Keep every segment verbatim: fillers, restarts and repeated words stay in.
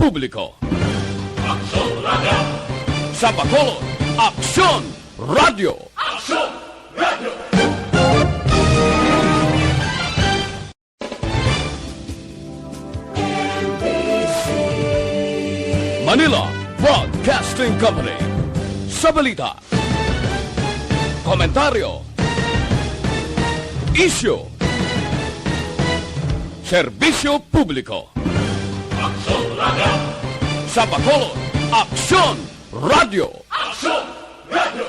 Publiko. Aksyon Radio! Sa Bacolod, Aksyon Radio! Aksyon Radio! Manila Broadcasting Company. Sa balita, komentaryo, isyu, serbisyo publiko. Aksyon Radio! Sa Bacolod, Aksyon Radio! Aksyon Radio!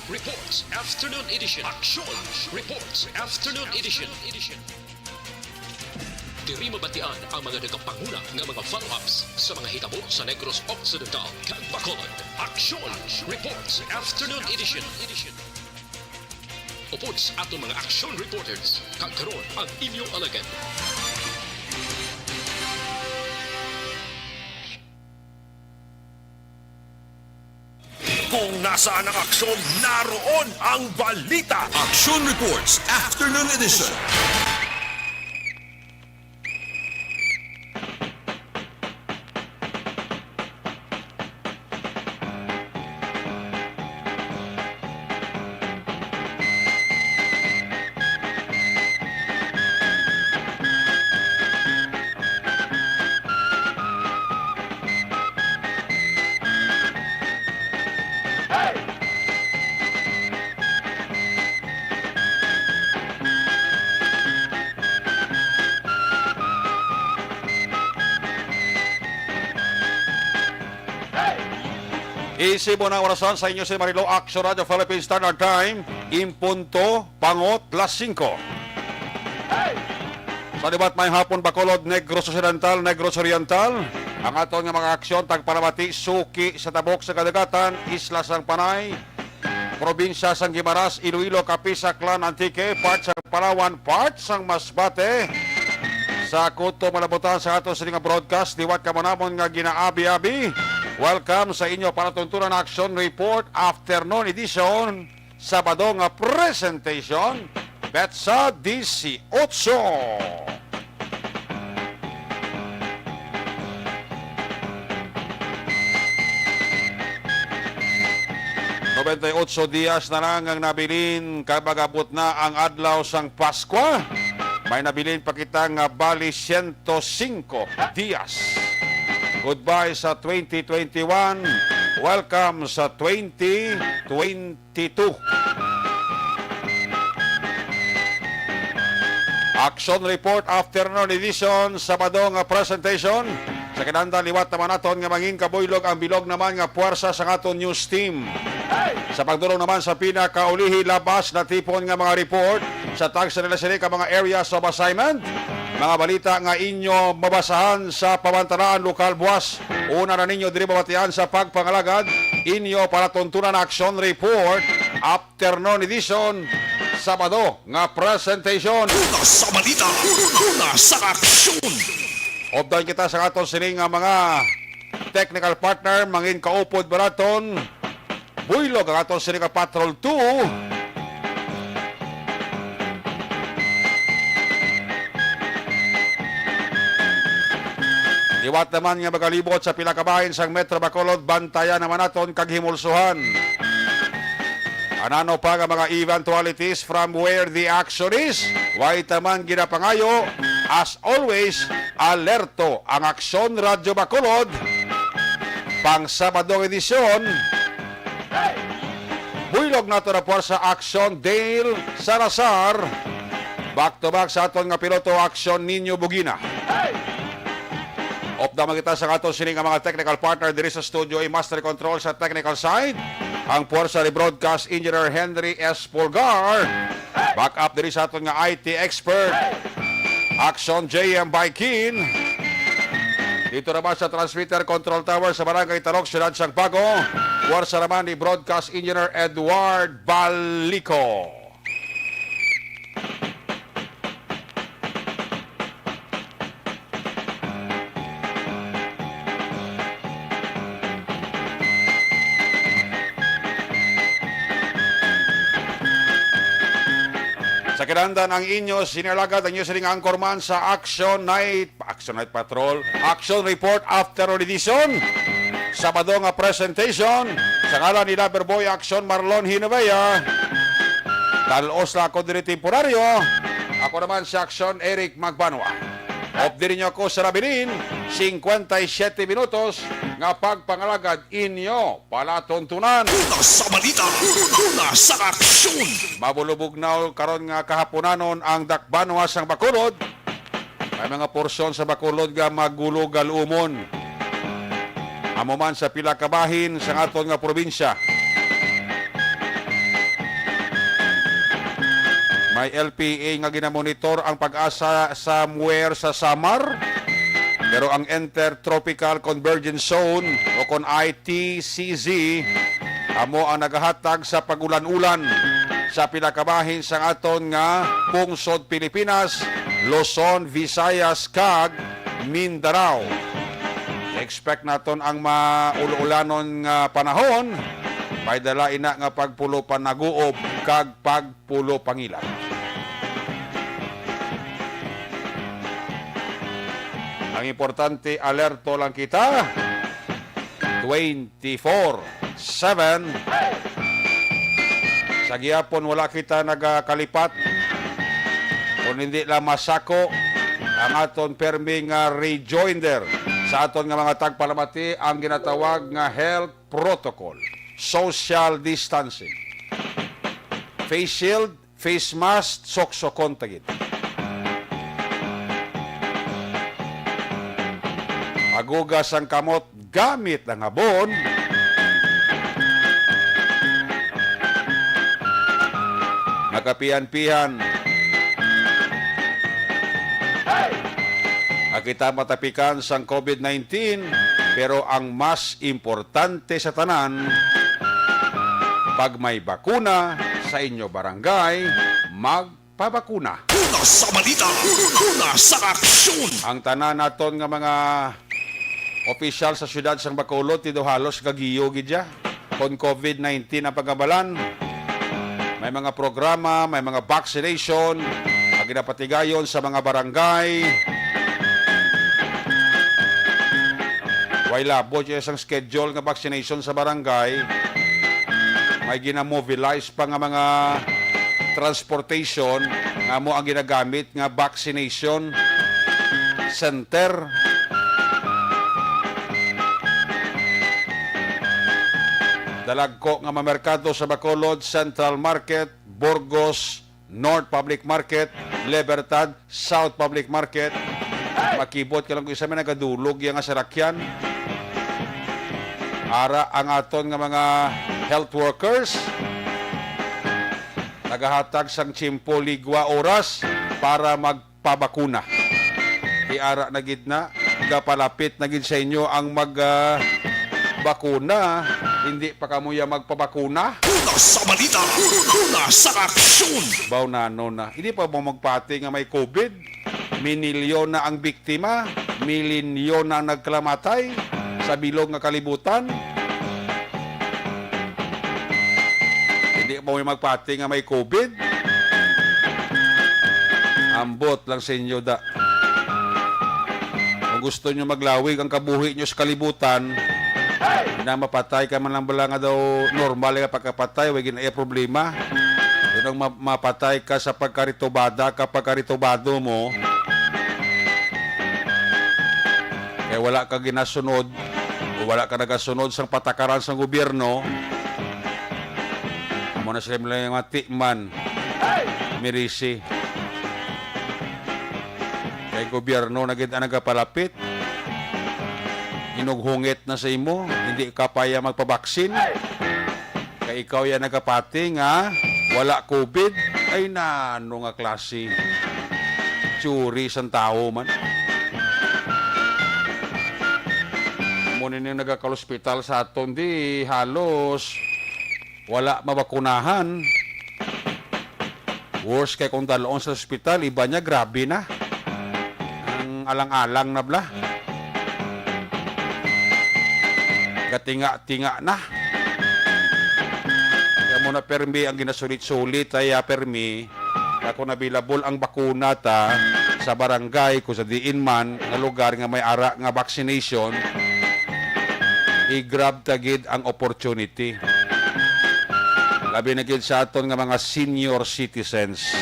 Reports Afternoon Edition. Aksyon Reports Afternoon Edition. Diri mabatian ang mga nagapanguna nga mga follow-ups sa mga hitabo sa Negros Occidental kag Bacolod. Aksyon Reports Afternoon Edition. Upod sa aton mga aksyon reporters, kag karon ang inyo alagad. Kung nasaan ang aksyon, naroon ang balita. Action Reports, Afternoon Edition. Isip mo na ang orasan sa inyo si Marilo, Action Radio Philippines Standard Time, in punto, pangot, las singko. Sa liwat may hapon, Bacolod, Negros Occidental, Negros Oriental. Ang aton nga mga aksyon, tagpalamati, suki sa tabok sa kadagatan, isla sang Panay, probinsya sang Guimaras, Iloilo, Capiz, Aklan, Antique, part sang Palawan, part sang Masbate. Sa kuto malabutan sa ato sini nga broadcast, liwat kamo namon nga ginaabi-abi. Welcome sa inyo palatuntunan na Action Report Afternoon Edition, Sabado nga presentation, petsa disiotso. Noventa y ocho dias na lang ang nabilin kag mag-abot na ang adlaw sang Paskwa. May nabilin pa kita nga bali siyento singko dias. Goodbye sa twenty twenty-one. Welcome sa twenty twenty-two. Action Report Afternoon Edition, Sabado nga presentation. Sa kinahanglan, liwat naman naton nga mangin kabuylog ang bilog naman nga puwersa sa aton news team. Sa pagdulong naman sa pinakaulihi, labas natipon nga mga report sa tagsa nila sini ka mga areas of assignment. Mga balita nga inyo mabasahan sa pamantalaan lokal buwas. Una na ninyo diri mabatian sa pagpangalagad, inyo palatuntunan na Action Report, Afternoon Edition, Sabado nga presentation. Una sa balita, una sa aksyon. Updan kita sa aton sini nga mga technical partner, mangin kaupod baraton. Buylog ang aton sini nga Patrol two. Liwat naman nga magalibot sa pila ka bahin sang Metro Bacolod, bantayan naman naton kag himulsuhan. Anano pa nga mga eventualities from where the action is? Way ta man ginapangayo, as always, alerto ang Aksyon Radyo Bacolod. Pang Sabado nga edisyon, buylog nato na puwersa, Aksyon Dale Salazar. Back to back sa aton nga piloto, Aksyon Nino Bugina. Updan man kita sa aton sini nga mga technical partner diri sa studio, i master control sa technical side, ang puwersa ni Broadcast Engineer Henry S. Pulgar. Back up diri sa aton nga I T expert, Action J M Baikin. Dito naman sa transmitter control tower sa Barangay Talok, Siyudad sang Bago, puwersa naman ni Broadcast Engineer Edward Balico. Sa Landan ang inyo senior alagad, ang inyo sining anchorman sa Action Night, Action Night Patrol, Action Report Afternoon Edition. Sabado nga presentation sa ngalan ni Lover Boy Action Marlon Hinovea. Dalos lang ako diri temporaryo. Ako naman si Action Eric Magbanwa. Update ninyo ako sa nabilin, singkwenta y siyete minutos nga pagpangalagad inyo palatuntunan. Una sa balita, una sa aksyon. Mabulubugnaw karon nga kahaponanon ang dakbanwa sang Bacolod. May mga porsyon sa Bacolod nga magulugalumon. Amo man sa pila ka bahin sa aton nga probinsya. May L P A nga ginamonitor ang pag-asa somewhere sa Samar, pero ang Intertropical Convergence Zone o kon I T C Z amo ang nagahatag sa pag-ulan-ulan sa pila ka bahin sang aton nga pungsod Pilipinas, Luzon, Visayas, kag Mindanao. Expect naton ang maul-ulanon nga panahon, may dala ina nga pagpulo panaguob kag pagpulo pangilat. Ang importante, alerto lang kita. Twenty-four seven. Sa gihapon, wala kita nagakalipat, kung hindi lang masako ang aton permi nga rejoinder sa aton nga mga tagpalamati, ang ginatawag nga health protocol, social distancing, face shield, face mask, soksokon ta gid. Paghugas ang kamot gamit ang habon. Nakapian-pian. Nga kita matapikan sang COVID nineteen, pero ang mas importante sa tanan, pag may bakuna sa inyo barangay, magpabakuna. Una sa balita, una sa aksyon. Ang tanan naton nga mga opisyal sa siyudad sang Bacolod, ti daw halos gagiyo gid ya. Kon COVID nineteen ang pagkabalan, may mga programa, may mga vaccination nga ginapatigayon sa mga barangay. Way labot ya sang schedule nga vaccination sa barangay. May ginamobilize pa nga mga transportation nga amo ang ginagamit nga vaccination center. Dalagko nga mga merkado sa Bacolod, Central Market, Burgos, North Public Market, Libertad, South Public Market. Makibot ka lang kung isa may nagadulog ya nga sarakyan. Ara ang aton nga mga health workers nagahatag sang tiyempo, ligwa, oras para magpabakuna. Ti ara na gid na, gapalapit na gid sa inyo ang mag, ah, bakuna. Hindi pa kamo ya magpabakuna? Una sa balita, una sa aksyon. Baw nano na. Hindi pa mo magpati nga may COVID? Minilyon na ang biktima, milinyon na ang nagkalamatay sa bilog nga kalibutan. Hindi pa mo magpati nga may COVID? Ambot lang sa inyo, da. Kung gusto nyo maglawig ang kabuhi nyo sa kalibutan, na mapatay ka man lang bala nga daw normal nga pagkapatay, way gid na iya problema. Kung ang ma-, mapatay ka sa pagkaritubada ka, pagkaritubado mo, kay wala ka ginasunod o wala ka nagasunod sang patakaran sang gobyerno, amo na sila mga timan, mirisi. Kay gobyerno na gid ang nagapalapit. Inughungit na sa imo, hindi ka pa ya magpabaksin. Kay ikaw ya nagapati nga wala COVID. Ay, nano nga klase tsuri sang tawo man. Amo ni nagakal-ospital sa aton, di halos wala mabakunahan. Worse kay kung dalon sa ospital, iba niya, grabe na. Ang alang-alang na bala. Gatinga-tinga na. Kaya mo na, permi, ang ginasulit-sulit ay, ah, permi, Kung available ang bakuna ta sa barangay, kung sa diin man nga lugar nga may ara nga vaccination, i-grab ta gid ang opportunity. Labi na gid sa aton nga mga senior citizens.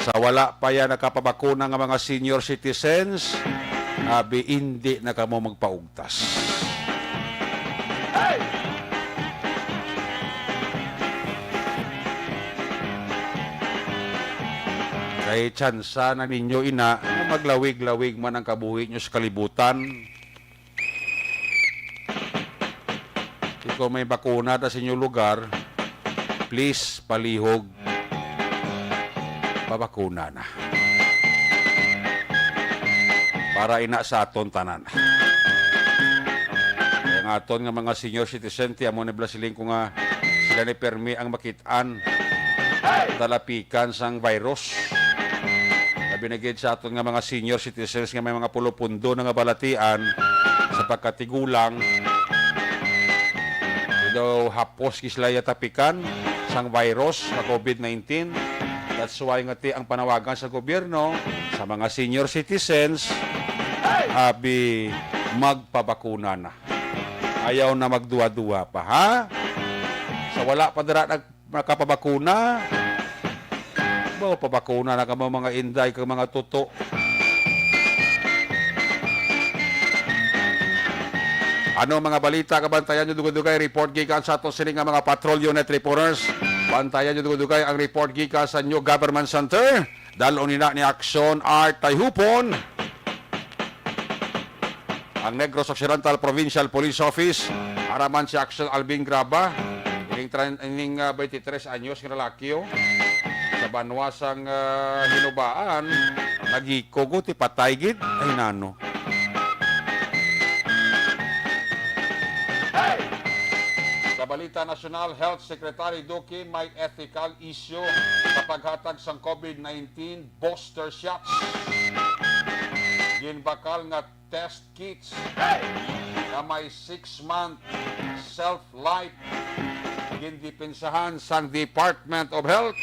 Sa wala pa yan nakapabakuna nga mga senior citizens, abi, hindi na kamo magpaugtas. Kay tsansa na ninyo ina nga maglawig-lawig man ang kabuhi nyo sa kalibutan. Ikaw may bakuna na sa inyong lugar, please palihog, pabakuna na. Para ina sa aton tanan. Kaya nga aton nga mga senior citizen, ti amo ni Blasiling ko nga sila ni permi ang makit-an, talapikan sang virus. Labi na gid sa aton nga mga senior citizens nga may mga pulo-pundo na nga balatian sa pagkatigulang. Daw hapos gid sila ya tapikan sang virus sa covid nineteen. That's why nga ti ang panawagan sa gobyerno sa mga senior citizens, abi, magpabakuna na. Ayaw na magduwa-duwa pa, ha? Sa wala pa dira nag-, nakapabakuna, ba, pabakuna na kamo, mga inday kag mga tuto. Ano mga balita kabantayan nyo dugay-dugay? Report gikan sa ato sini nga mga patrol unit reporters. Bantayan nyo dugay-dugay ang report gikan sa New Government Center. Dal-on nina ni Action Art Tayhupon. Ang Negros Occidental Provincial Police Office, ara man si Action Alvin Graba, ining tren-, ining, ah, twenty-three anyos nga lalaki, oh. Sa banwa sang, ah, Hinubaan, nagikog, oh, ti patay gid. Ay, nano. Sa balita nasyonal, Health Secretary Duque may ethical issue sa paghatag sang covid nineteen booster shots. Ginbakal nga test kits nga may six-month shelf life gindepensahan sang Department of Health.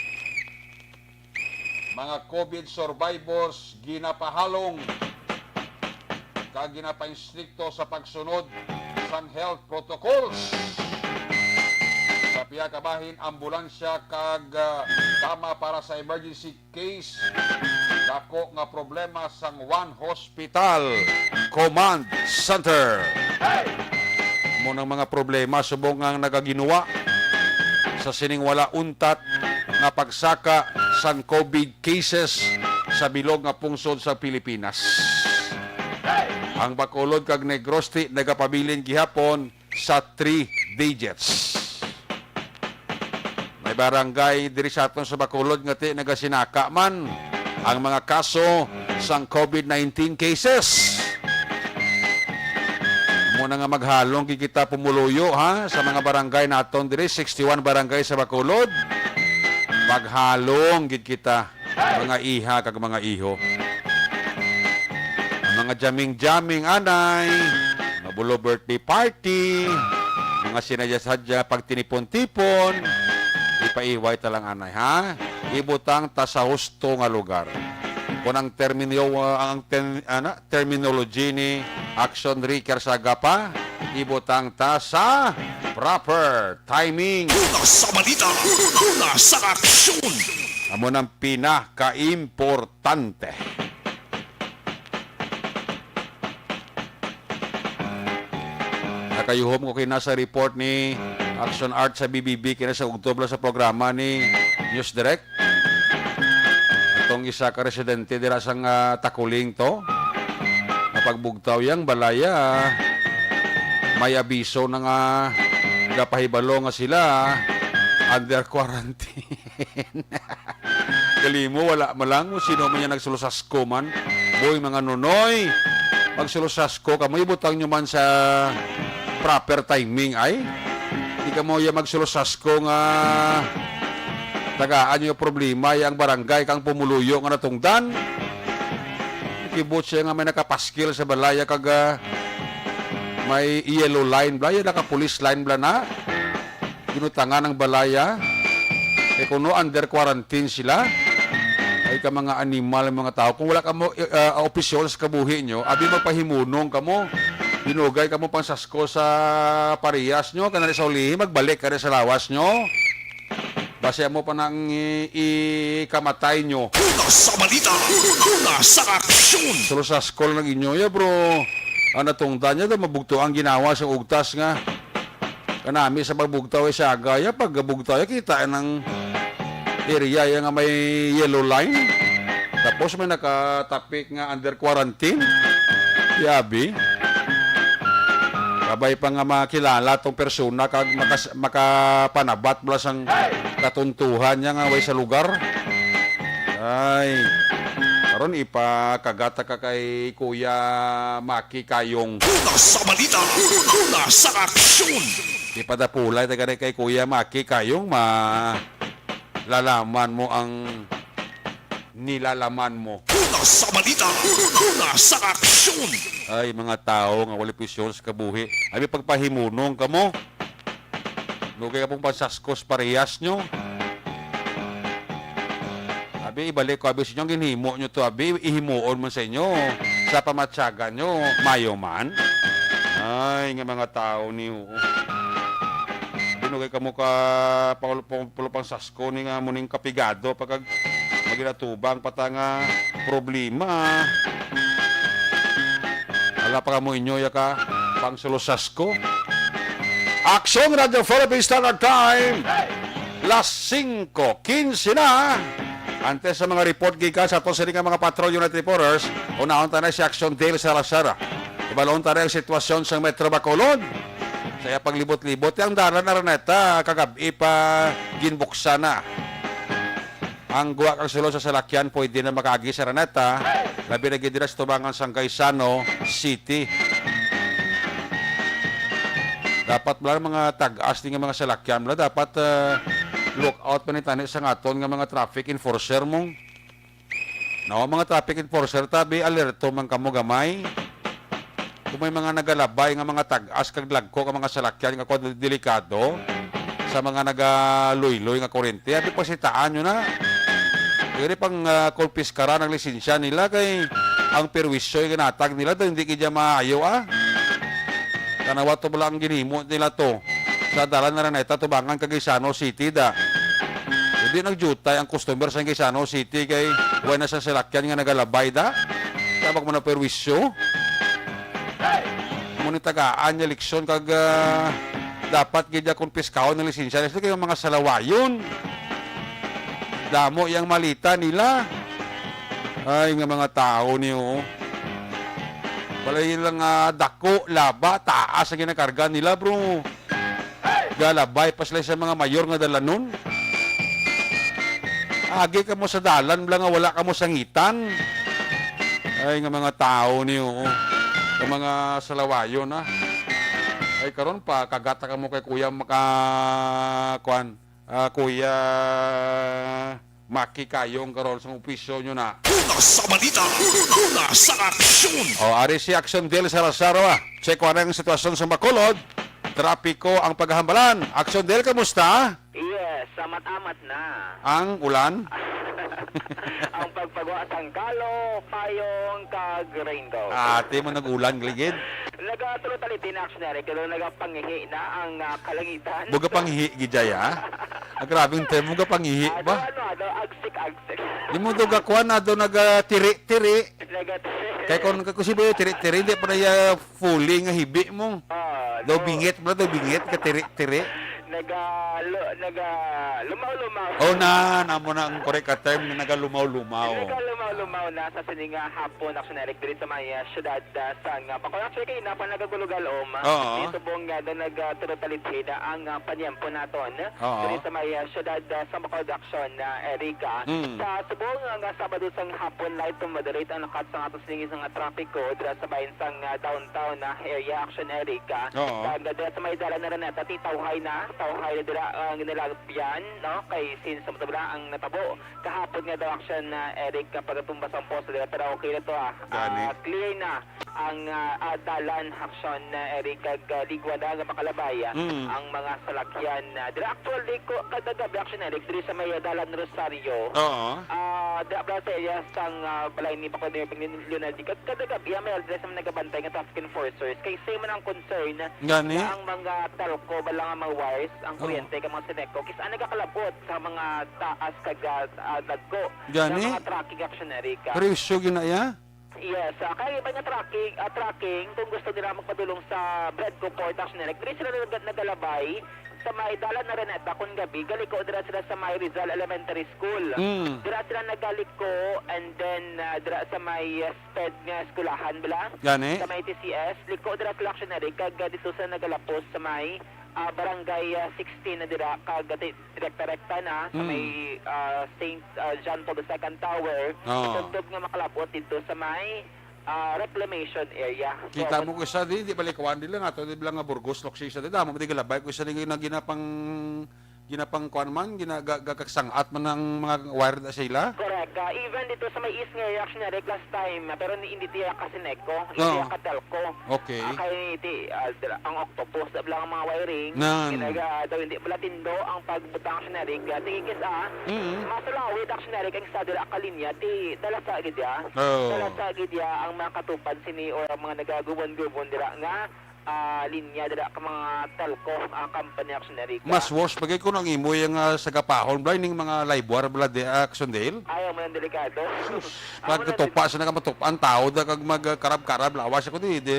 Mga covid survivors ginapahalong kag ginapainstrikto sa pagsunod sang health protocols. Sa pihak bahin, ambulansya kag, ah, kama para sa emergency case, dako nga problema sang One Hospital Command Center. Amo nang mga problema subong nga nagaginuwa sa sining wala untat nga pagsaka sang covid cases sa bilog nga pungsod sa Pilipinas. Ang Bacolod kag Negros ti nagapabilin gihapon sa three digits. May barangay diri sa aton sa Bacolod nga ti nagasinaka man ang mga kaso sang covid nineteen cases. Amo na nga maghalong gid kita pumuluyo, ha, sa mga barangay naton diri, sixty-one barangay sa Bacolod. Maghalong gid kita, mga iha kag mga iho. Ang mga jamming-jamming anay, mga bulo birthday party, mga sinadya-sadya pagtinipon-tipon, ipaiway ta lang anay, ha? Ibutang ta sa husto nga lugar. Kung ang termino-, ang ten-, ana, terminology ni Action Ricker Sagapa, ibutang ta sa proper timing. Una sa balita, una sa aksyon. Amo nang pinakaimportante. Nakayuhom ko kina sa report ni Action Art sa B B B, kina sa ugtob lang sa programa ni News Direct. Atong isa ka residente dira sang, ah, Takuling to, napagbugtaw yang balaya, may abiso na nga gapahibalo nga sila under quarantine. Kalimo, wala man lang. Sino man yan nagsulosasko man? Boy, mga nunoy, magsulosasko kamo, ibutang nyo man sa proper timing, ay. Di kamo ya magsulosasko nga tagaan nyo problema yang barangay kang pumuluyo nga natungdan. Kibot siya nga may nakapaskil sa balaya kag, ah, may yellow line bala, ya naka-police line bala na. Ginutangan ang balaya. Eh, kuno under quarantine sila. Ay ka mga animal, mga tao. Kung wala kamo, eh, ah, opisyon sa kabuhi nyo, abi magpahimunong kamo. Dinugay kamo pang sasko sa parehas nyo, kanali sa ulihi, magbalik ka sa lawas nyo. Basi amo pa nang i-, ikamatay nyo. Una sa balita, una sa aksyon. Solo sasko lang inyo, ya, bro. Ang natungdan niya, daw mabugto ang ginawa sa ugtas nga. Kanami sa pagbugtaw ay saga, ya, pag bugtaw, ya, kita ng area, ya, nga may yellow line. Tapos may nakatapik nga under quarantine. Yabi. Kabay pa nga makilala tong persona kag makas-, makapanabat bala sang katuntuhan niya nga way sa lugar. Ay, karon ipakagata ka kay Kuya Maki Kayong. Una sa balita, una sa aksyon. Ipadapulay ta gani kay Kuya Maki Kayong, ma-, lalaman mo ang nilalaman mo. Una sa balita, una sa aksyon. Ay, mga tao nga wala pisyon sa kabuhi. Abi, pagpahimunong kamo. Dugay ka pong pansaskos parehas nyo. Abi, ibalik ko, abi, sa inyo, ang ginhimo nyo to, abi, ihimuon man sa inyo. Sa pamatyagan nyo, mayo man. Ay, nga mga tao ni, oo. Abi, dugay kamo ka, pa-, pa-, pa-, pansaskos. Ko ni nga mo ning kapigado pagkag magilatubang pa ta nga problema. Ala pa kamo inyo ya ka pang sulusasko. Aksyon Radyo Philippine Standard Time, las singko quince na. Antes sa mga report gikan sa ato sini nga mga Patrol United Reporters, unahon ta na si Aksyon Dale Salazar. Ibalon ta na ang sitwasyon sa Metro Bacolod. Sa iya paglibot-libot, ang dalan na rin ita kagab-i pa ginbuksan na. Ang guwa kag sulod sa salakyan pwede na makaagi sa Araneta, labi na gid dira sa tubangan sang Gaisano City. Dapat bala ang mga tag-as ni nga mga salakyan bala dapat, ah, look out pa ni tani sa aton nga mga traffic enforcer mo. No, mga traffic enforcer, tabi alerto man kamo gamay. Kung may mga nagalabay nga mga tag-as kag lagko nga mga salakyan nga kuwan, delikado sa mga nagaluyloy nga kurente, abi, pasitaan nyo na. Diri pang, ah, kumpiskara ang lisensya nila kay ang perwisyo nga ginatag nila daw hindi gid maayo, ah. Tanawa to bala ang ginhimo nila to sa dalan na rin ito, tubangan kag Gaisano City da. Hindi nagjutay ang customer sa Gaisano City kay wala na sa salakyan nga nagalabay da. Tabag mo na perwisyo. Muna tagaan niya leksyon kag, ah, dapat gid niya kumpiskahon ng lisensya. Kasi kayo mga salawayon. Damo yang malita nila. Ay, nga mga tao niyo. Balay lang, ah, dako, laba, taas ang ginakarga nila, bro. Galabay pa sila sa mga mayor nga dalanon. Agi kamo sa dalan bala nga wala kamo sangitan. Ay, nga mga tao ni, oo. Nga mga salawayon, ha. Ay, karon pa, kagata kamo kay Kuya Maka-, kuan, ah, Kuya Maki Kayong karon sa opisyo nyo na. Una sa balita, una sa aksyon. O, ari si Aksyon Del Salazar, ah. Check ko ang sitwasyon sa Bacolod. Trapiko ang paghahambalan. Aksyon Del, kamusta? Yes, amat-amat na. Ang ulan? Ang pagpagawa sang kalo, payong, kag rainbow. Ate mo nag-ulan, ligid? Nagatulo-taliti na, Aksyon Eric, pero nagapangihi na ang, ah, kalangitan. Buga pangihi, gid, Jay, ah. Ang grabing term, buga pangihi Ano, ba? ano, ano, agsik-agsik. Di mo do gakuan na do nagatiri-tiri. Nagatiri. Kay kung, kung si Boy tiri-tiri, di pa na iya fully nga hibi mo. Ah, Daw no. Bingit mo, daw bingit, katiri-tiri. Naga-, lu-, naga-, lumaw-lumaw. Oh, na, namo na ang correct ka term, nagalumaw-lumaw. Nagalumaw-lumaw na sa sini nga hapon, Aksyon Eric, diri sa may, ah, syudad, ah, sa nga, Bacolod. Actually, kayo na pa nagagulo-galom, ah. Oo. Di subong nga, doon nag, ah, tulo-taliti na ang, ah, panyempo naton. Oo. Diri sa may, ah, syudad, ah, sa Bacolod, Aksyon, ah, Eric, ah. Mm. Sa subong nga Sabado sang hapon, light to moderate ang lakat sang aton sining nga trapiko dira sa bahin sang, ah, downtown, ah, area, Aksyon Eric, ah. Oo. Kag dira sa may dalan na rin, ah, tawhay na, tawhay na dira ang ginalagyan, no? Kay since sa matabla ang natabo kahapon nga daw, Aksyon, ah, Eric, ah, pagkatumba sang poste dira, pero okay na to, ah. Gani. Ah, clear na. ang, ah, ah, dalan, Action, ah, Eric, kag, ah, ligwa na nga makalabay, ah, Mm. ang mga salakyan, ah, dira. Actually, ko, kada gabi, Action Eric, diri sa may, ah, Dalan Rosario, Oo. ah, dira pala sa area sang, ah, balay ni Bacolod Mayor Benigno Leonardi, kag kada gabi, ah, may diri sa mga nagabantay nga traffic enforcers. Kay same man ang concern Gani? nga ang mga telco, bala nga mga wires, ang Oo. kuryente, kag mga Seneco, kis-, ah, nagakalabot sa mga taas kag, ah, ah, dagko Gani? nga mga tracking, Action Eric, ah. Pero issue gyud na iya? Yes, ah, kay iba nga tracking, ah, tracking, kung gusto nila magpadulong sa Bredco Port, Action Eric, diri sila nag-, nagalabay sa may Dalan Araneta kon gabi, galiko dira sila sa may Rizal Elementary School. Mm. Dira sila nagaliko, and then, ah, dira sa may, ah, SPED nga eskwelahan, bala? Gani? Sa may T C S, liko dira sila, Action Eric, kag, ah, dito sa nagalapos sa may, ah, Barangay, ah, sixteen na dira, kag, ah, ti-, direkta-rekta na sa Mm. may, ah, Saint, ah, John Paul the Second Tower, Oo. tubtob nga makalabot dito sa may, ah, reclamation area. So, Kita mo ko isa di, di balik kuan di lang ato, di lang nga Burgos, Loksisa, di damo, di galabay ko isa di nga ginapang, ginapang kuan man, gina-, ga-, ga-, gakasang-at man ang mga wire na sila. Correct. Ah, even dito sa may East nga area, Action Eric, last time, ah, pero ni-, hindi tiya ka Seneco, hindi Oo. tiya ka telco. Okay. Ah, kay ti, ah, dira, ang octopus, dira lang ang mga wiring. Nan. Kinaga daw hindi pala tindo ang pagbutang, Action Eric. Ah, tigikis, ah, Mm. masulawit, Action Eric, ang sa dira ka linya, ti, dalasa gid ya. Oo. Dalasa gid ya ang makatupad sini or ang mga nagagubon-gubon dira nga, ah, linya dira ka mga telco, ah, company, Action Eric. Mas worse pa gid kung ang imo yung, ah, sa gapahon, bala, ning mga live wire, bala, di, Action Dale. Ayaw mo ng delikado. Sus, Amo pag na katupa sa nakamatupa, ang tao da kag magkarab-karab, lawas ako di, di.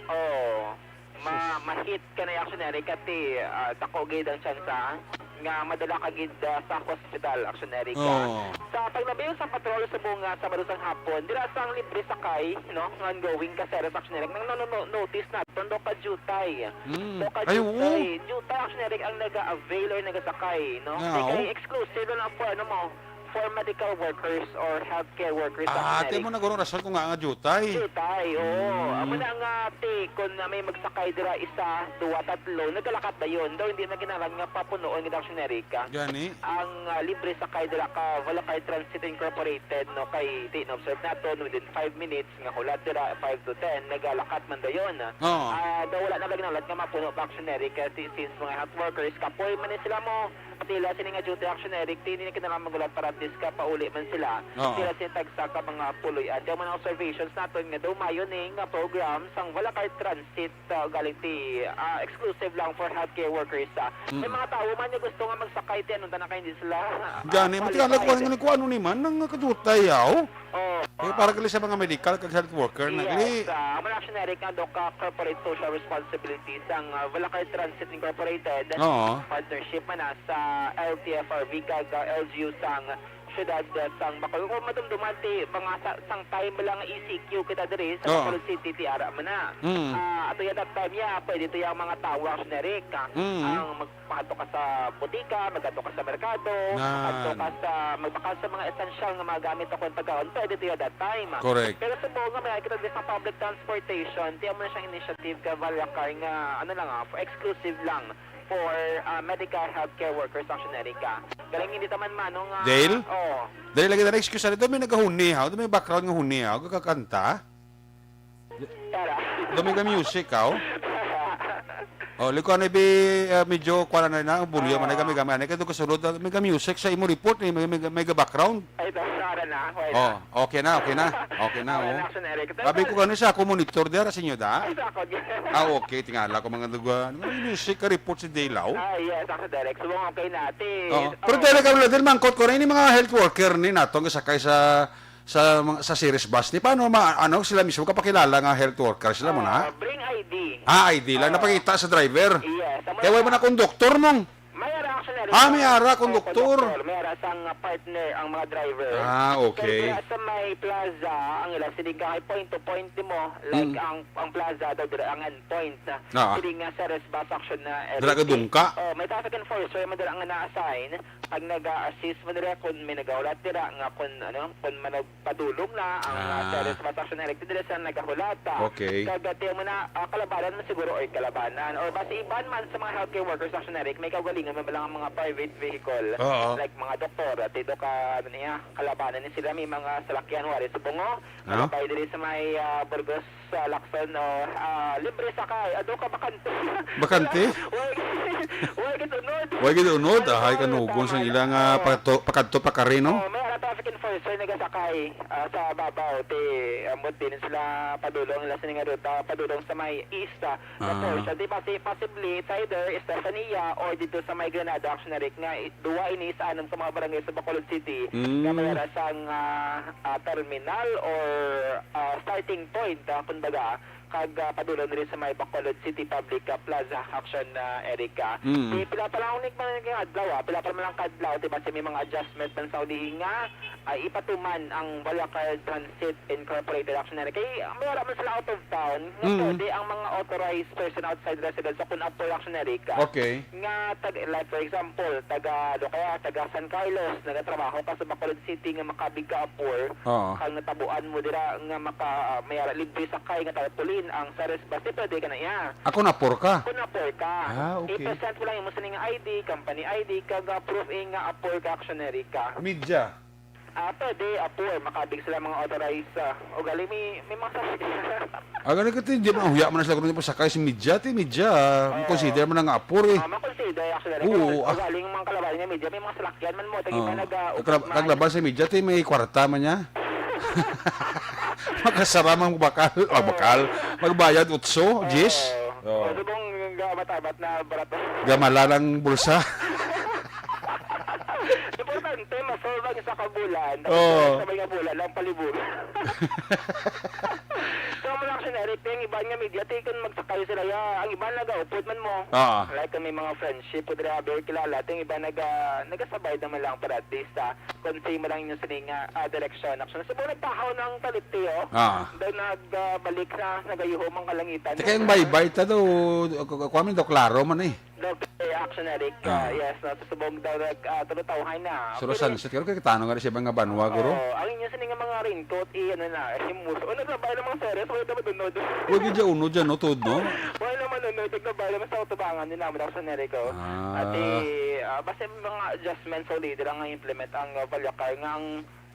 Oo. Ma-, Sus. ma-hit ka na, Action Eric, kati, ah, dako gid ang tsansa nga madala ka gid, ah, sa hospital, Action Eric, ah. Oo. Sa paglabiyon sa patrol subong nga Sabado sang hapon, dira sang libre sakay, no, nga ongoing ka, Sir, Action Eric, nang no-, no-, notice naton, do ka jutay. Mm. Do ka Ay, oo. jutay. Jutay, Action Eric, ang naga-avail or nagasakay, no? Ah, Kay, kay oo. exclusive lang for, ano mo, for medical workers or healthcare workers, Ah, Action ate Eric. mo na guro rason kung nga nga jutay. Jutay, oo. Mm. Amo na nga, ti, kung na may magsakay dira, isa, duwa, tatlo, nagalakat dayon. Daw hindi na kinahanglan nga papunuon gid, Action Eric, ah. Gani? Ang, ah, libre sakay dira ka Volocarte Transit Incorporated, no, kay ti, na-observe naton within five minutes nga hulat dira, five to ten, nagalakat man dayon. Oo. Ah, daw wala na ba ginahulat nga mapuno pa, Action Eric, kay ti, since mga health workers, kapoy man ni sila mo, pila sini nga duty, Action Eric, ti, hindi na kinahanglan maghulat para at least ka pauli man sila. Oo. Sila sini tagsa ka mga puloy-an. Daw mga observations naton nga daw mayo ni nga program sang Volocarte Transit, ah, galing ti, ah, exclusive lang for healthcare workers, ah. Mm. May mga tawo man nga gusto nga magsakay, ti, ano, tanan kay hindi sila, ah, Gani, mati qualified. Alam ko ano ni man, nang kadutay, yaw. Oo. Eh, para gali sa mga medical kag health worker na Yes, gali. ah, amo na, Action Eric, nga do ka corporate social responsibility sang, ah, Volocarte Transit Incorporated. Oo. Partnership man na sa L T F R V kag, ah, L G U sang siyudad, ah, sang Bacolod. Kung madumduman ti mga sa, sang time lang E C Q kita diri sa Oo. Bacolod City, ti ara man na. Mm. Ah, ato yan that time ya, pwede to yung mga tawo, Action Eric, ah, Mm. ang mag-, makadto ka sa butika, magkadto ka sa merkado, Nan. magkadto ka sa, magbakal sa mga essential nga mga gamit o kung pagkaon, pwede to yun that time. Correct. Pero sa buong nga, may kita din sa public transportation, tiyan mo na siyang initiative ka, Valakar, nga, ano lang, ah, exclusive lang for, ah, medical healthcare workers, Action Eric, ah. Galing hindi taman, Manong, ah, Dale? Oo. Dale, lagi na, excuse, ano, may nagahuni, ha? May background nga huni, ha? Kakakanta? Tara. Do may ga music, aw? Oh, liko, ano, bi, eh, medyo kuwan na na, bulyo man, Ah. gamay-gamay. Ano, kaya doon kasulod, ah, may ga music sa imo report, eh, may, may, may ga background. Ay, ito, tara na. Okay na. Oh, okay na, okay na. Okay na, Okay na, oh. Action Eric. Sabi ko gani sa ako monitor, di ara sa inyo, da? Ay, sa ako. Ah, okay. Tingala ko mga duga. Ano, may music ka report si Dale, aw? Ah, yes, ako, Derek. So, okay na, ate. Oh. Oh. Pero, Dale, ka, Dale, mangkot ko na, ini mga health worker ni natong sakay sa sa mga, sa Ceres bus ni, paano ma-, ano, sila mismo kapakilala nga health worker sila mo na? Ah, bring I D. Ah, I D lang, Oo. napakita sa driver. Yes, ang Kaya wala mga man akong doktor mong. May ara, actually, Ah, may ara akong Oo, doktor. doktor. May ara sang, ah, partner ang mga driver. Ah, okay. Kaya sa may plaza, ang ilang siling ka, ay point to point di mo, like, Mm. ang, ang plaza daw, dira ang end point na. Ah. Siling nga sa Ceres bus, action na, Dira ka Eric. dungka? Oh, may traffic enforcer, madala nga na-assign. Ang naga-assist mo dira kung may nagahulat dira nga kung ano, kung managpadulong na ang, ah, Ah. Seres Max Action Eric dira sa nagahulata. Okay. Kag, ah, tiyan mo na, ah, kalabanan mo siguro or kalabanan or basta iban man sa mga healthcare workers Action Eric, may kaugalingon man lang ang mga private vehicle. Oo. Like mga doktor, at ito ka, ano niya, kalabanan ni sila, may mga salakyan, wari sa bungo, Ano? Ano pa diri sa may, ah, Burgos, sa Lacson, no? Ah, libre sakay. Ado ka bakante. Bakante? Wala, wala, wala gid unod. Wala gid unod? Wala, Ahay, wala, kanugon sang tama. Ilang, ah, Oo. Pakato, pakadto pa kari, no? Oo, may ara traffic enforcer nagasakay, ah, sa babaw. Ti, ambot din sila padulong nila sa nga ruta, padulong sa may east, ah, na Ah. portion. Di basi, possibly, it's either Estefania or dito sa may Granada, Action Eric, nga i-, duwa ini sa anom ka mga barangay sa Bacolod City Mm. nga may ara sang, ah, ah, terminal or, ah, starting point, ah, kumbaga, kag, ah, padulong diri sa may Bacolod City Public, ah, Plaza, Action, ah, Eric, ah. Mm. Di, pila pa lang ni man nga adlaw, ah, pila pa man lang ka adlaw, di basi may mga adjustment man sa ulihi nga, ah, ipatuman ang Bulacan Transit Incorporated, Action Eric. Kay, ah, may wala man sila out of town, nga Mm. pwede ang mga authorized person outside residence o kung apor, Action Eric, ah, Okay. nga tag-, like, for example, taga, ano kaya, taga San Carlos, nagatrabaho ka sa Bacolod City nga makabig ka apor, Oo. kag natabuan mo dira nga maka, ah, may ara libre sakay nga tarpaulin ang Seres Bus, di pwede ka na iya. Ako napor ka? Kung napor ka, Ah, okay. i-present mo lang imo sining I D, company I D, kag, ah, proof, eh, nga apor ka, Action Eric ka. Media? Ah, pwede, apor, makabig sila mga authorized, ah, ugali may, may mga sa- Ah, gani ka, ti, di ba, huya man na sila kung pasakay si media, ti, media, ah, Oo. Consider man nga apor, eh. Ah, makonsider, Action Eric. Oo, Kung ah. Ugali yung mga kalaban niya, media, may mga salakyan man mo, tagi Oo. pa nag, ah, Kaglab-, upos man. Kaglaban sa media, ti, may kwarta man niya. Makasara man bakal, ah, Oo. Bakal. Magbayad utso, Oo. Jis. Oo. Oo. O, subong nga matabat na barato. Gamala ng bulsa. Importante, masolve ang isa ka bulan. Tapos Oo. Sabay nga bulan lang palibur. So, ang mga Action Eric, ang iban nga media, ti, kung magsakay sila, ya, ang iban nagaupod man mo. Oo. Like, kung may mga friendship, pwede na, very kilala, ti, ang iban naga-, nagasabay naman lang para at least, ah, kung same lang yung sining, ah, ah, direksyon. Actually, subong nagpahaw ng talipti, oh. Ah. Daw nagbalik na, nagayuhom ang kalangitan. Teka, yung baybay ta daw, ku-, ku-, kuha man daw klaro man eh. Daw kay Action Eric, ah, Ah. yes, no, subong daw nag, ah, tulutawhay na. Suro Pero sunset, pero kay tanong nga rin siya ba nga banwa, guro? Oo, ang inyo sining nga mga raincoat, i-, ano na, himus-, o, naglabay ng mga series, wala naman unod. Wala gid dyan unod dyan, no, tuod, no? Wala naman unod, naglabay naman sa utubangan nila, mga Action Eric, oh. Ah. At, eh, ah, basta may mga adjustments sa leader ang implement ang, uh, Balacar nga ang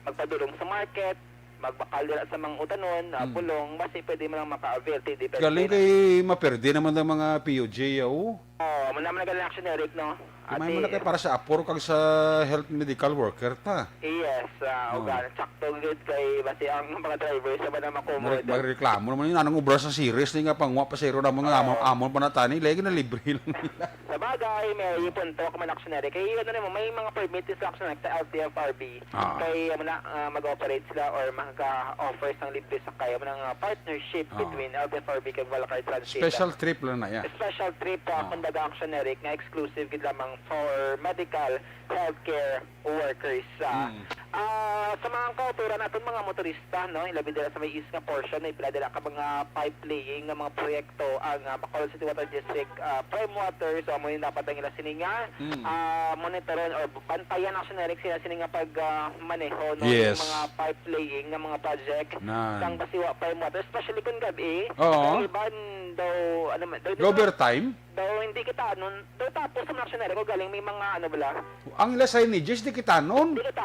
magpadulong sa market, magbakal dira sa mga utanon, ah, Hmm. pulong, basi pwede man lang maka-avail, ti, depende Galing na. Kay maperde naman ang mga P U J, oh. Oh, amo naman ang Action Eric, no? Di man Ati, mo na kay para sa apor kag sa health medical worker ta. Yes, ah, Oh. ugal. Sakto gid kay basi ang mga driver sa ba na makomod. Magre-, magreklamo naman yun. Anong obra sa series ni nga pangwa pa sa iro naman nga Oo. amon, amon pa na tani. Lagi na libre lang nila. Sa bagay, may punto ka man, Action Eric. Kay ano naman, may mga permit sa Action Eric sa L T F R B. Ah. Kay, amo na, ah, mag-operate sila or maka-offer sang libre sakay. Amo na nga partnership Ah. between L T F R B kag Balacar Transit. Special trip lang na, yeah. Special trip, ah, Ah. kumbaga, Action Eric, nga exclusive gid lamang for medical, healthcare workers, ah. Mm. Ah, sa mga kauturan naton mga motorista, no, ilabi dira sa may east nga portion, may pila dira ka mga pipe laying nga mga proyekto ang, ah, Bacolod City Water District, ah, Prime Water. So, amo yung dapat ang ila sini nga Mm. ah, monitoron or bantayan, Action Eric, sila sini nga pag, ah, maneho, no? Yes. Yung mga pipe laying nga mga project Nan. Sang basiwa pa yung water, especially kung gabi. Oo. Ang iban daw, ano man, daw, Go overtime? Daw hindi kita, ano, daw tapos sa Action Eric, kung galing may mga, ano bala. Ang ila signages, di kita nun. Di kita.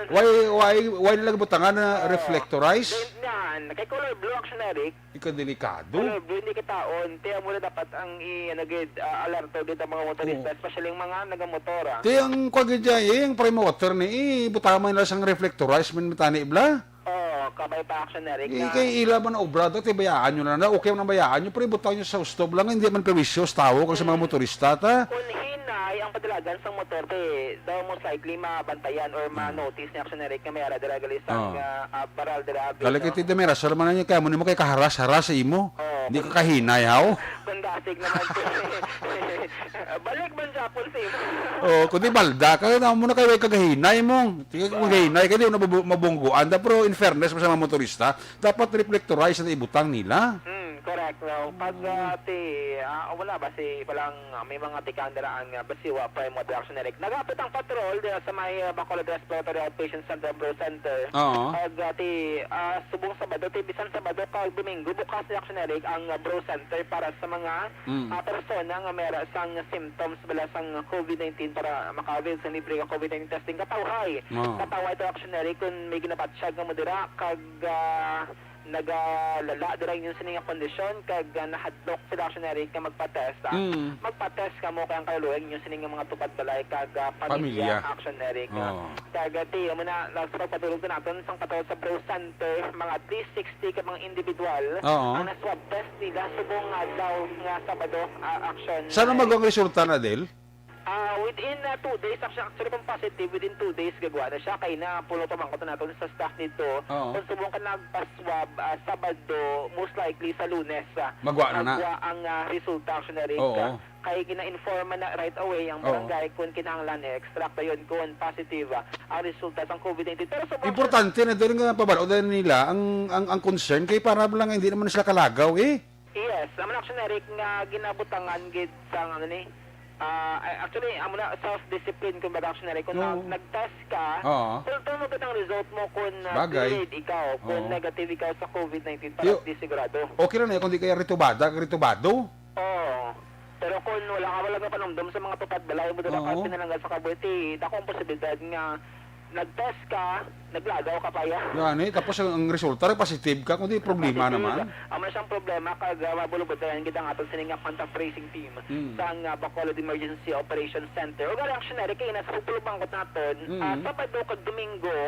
Why, why, why nila butangan na Oo. reflectorize? Then, yan, kay color blue, Action Eric, Ikaw delikado. Color blue, hindi kitaon. Kaya muna dapat ang i-, ano gid, ah, alerto gid ang mga motorista, Oo. especially yung mga nagamotor, ah. Ti ang kwa gid dyan, eh, ang Prime Water ni, eh, butang man nila sang reflectorize man matani bla. Oo, kabay pa Action Eric Eh, na. Kay ila man na obra to, ti bayaan nyo na na. Okay man ang bayaan nyo, pero ibutang nyo sa stove lang, hindi man perwisyo sa tao kag sa mga Mm. motorista, ta. Kung hinay ang padalagan sa motor, ti, daw most likely mabantayan or Mm. ma-notice ni Action Eric nga may ara dira gali sa Oo. nga, ah, baral dira, abi, Gali no? Kay ti Damiras, sir, man niya, kaya mo nimo kay kaharas-haras sa imo. Oo. Hindi ka kahinay, haw? Kung dasig naman, ti. Balik man Japon sa imo. Oo, kundi balda ka, na mo na kay way kagahinay mo. Sige, kung Oo. gahinay ka, di mo na mabu-, mabungguan. Da, pero in fairness mo sa mga motorista, dapat reflectorize na ibutang nila. Hmm, Correct, no? Pag, ah, ti, ah, wala ba si, walang, ah, may mga tikang dira ang, ah, basiwa pa yung mga Action Eric. Nagapit ang patrol dira sa may, ah, Bacolod Respiratory Outpatient Center, Bro Center. Oo. Pag, ah, ti, ah, subong Sabado, ti bisan Sabado kag Domingo, bukas ni Action Eric ang, ah, Bro Center para sa mga, Mm. ah, persona nga may ara sang symptoms bala sang COVID nineteen para maka-avail sa libre nga COVID nineteen testing. Katawhay. Oo. Katawhay to Action Eric kung may ginabatsyag nga mo dira kag, ah, nagalala dira inyong sini nga kondisyon kag, ah, nahadlok sila Action Eric nga magpa-test, ah, Mm. magpa-test kamo kay ang kaluluoy inyong sini nga mga tupad balay kag, ah, pamilya Pamilya. Action Eric, ah. Oo. Kag, ah, ti, amo na, sa pagpadulong naton sang patrol sa Bro Center, mga at least sixty ka mga individual Oo. ang na-swab test nila subong adlaw nga Sabado, ah, Action Sana Eric. Magwang resulta na, Del? Ah, within, ah, two days, actu-, actually, kung positive, within two days, gagawa na siya. Kay na, pulo pa man ko naton sa staff dito. Oo. Kung subong ka nagpa-swab, ah, Sabado, most likely sa Lunes, ah, Magwa na na. Magwa ang, ah, resulta, actually, Rick. Oo. Ah, kay gina-inform man na right away ang Oo. barangay kung kinahanglan i-extract na yun kung positive, ah, ang resulta sa COVID nineteen. Pero sa mga Importante na din nga pabalo din nila ang, ang, ang concern kay para lang hindi naman sila kalagaw, eh. Yes, naman, actually, Rick, nga ginabutangan gid sang, ano ni, ah, ay, actually, amo na, self-discipline, kumbaga, actually, Rick, kung Oo. nag-, nag-test ka, Oo. kung tumo gid ang result mo, kung, ah, Bagay. cleared ikaw, kung Oo. negative ikaw sa COVID nineteen, para Yo, at least sigurado. Okay lang na yun, kung di kaya ritubada, ritubado. Oo. Pero kung wala ka, wala ka panumdum sa mga tupad balay mo, dala ka Oo. pinalangga sa kabuhi, dako ang posibilidad nga nag-test ka, naglagaw ka pa ya. Gani, tapos ang, ang resulta, positive ka, kundi problema Positive. naman. Amo na siyang problema, kag, ah, mabulubot na yan, gid ang aton sini nga contact tracing team Mm. sang, ah, Bacolod Emergency Operations Center. O gani, actually, kay nasa pagpulubangkot naton, Mm. ah, Sabado kag Domingo,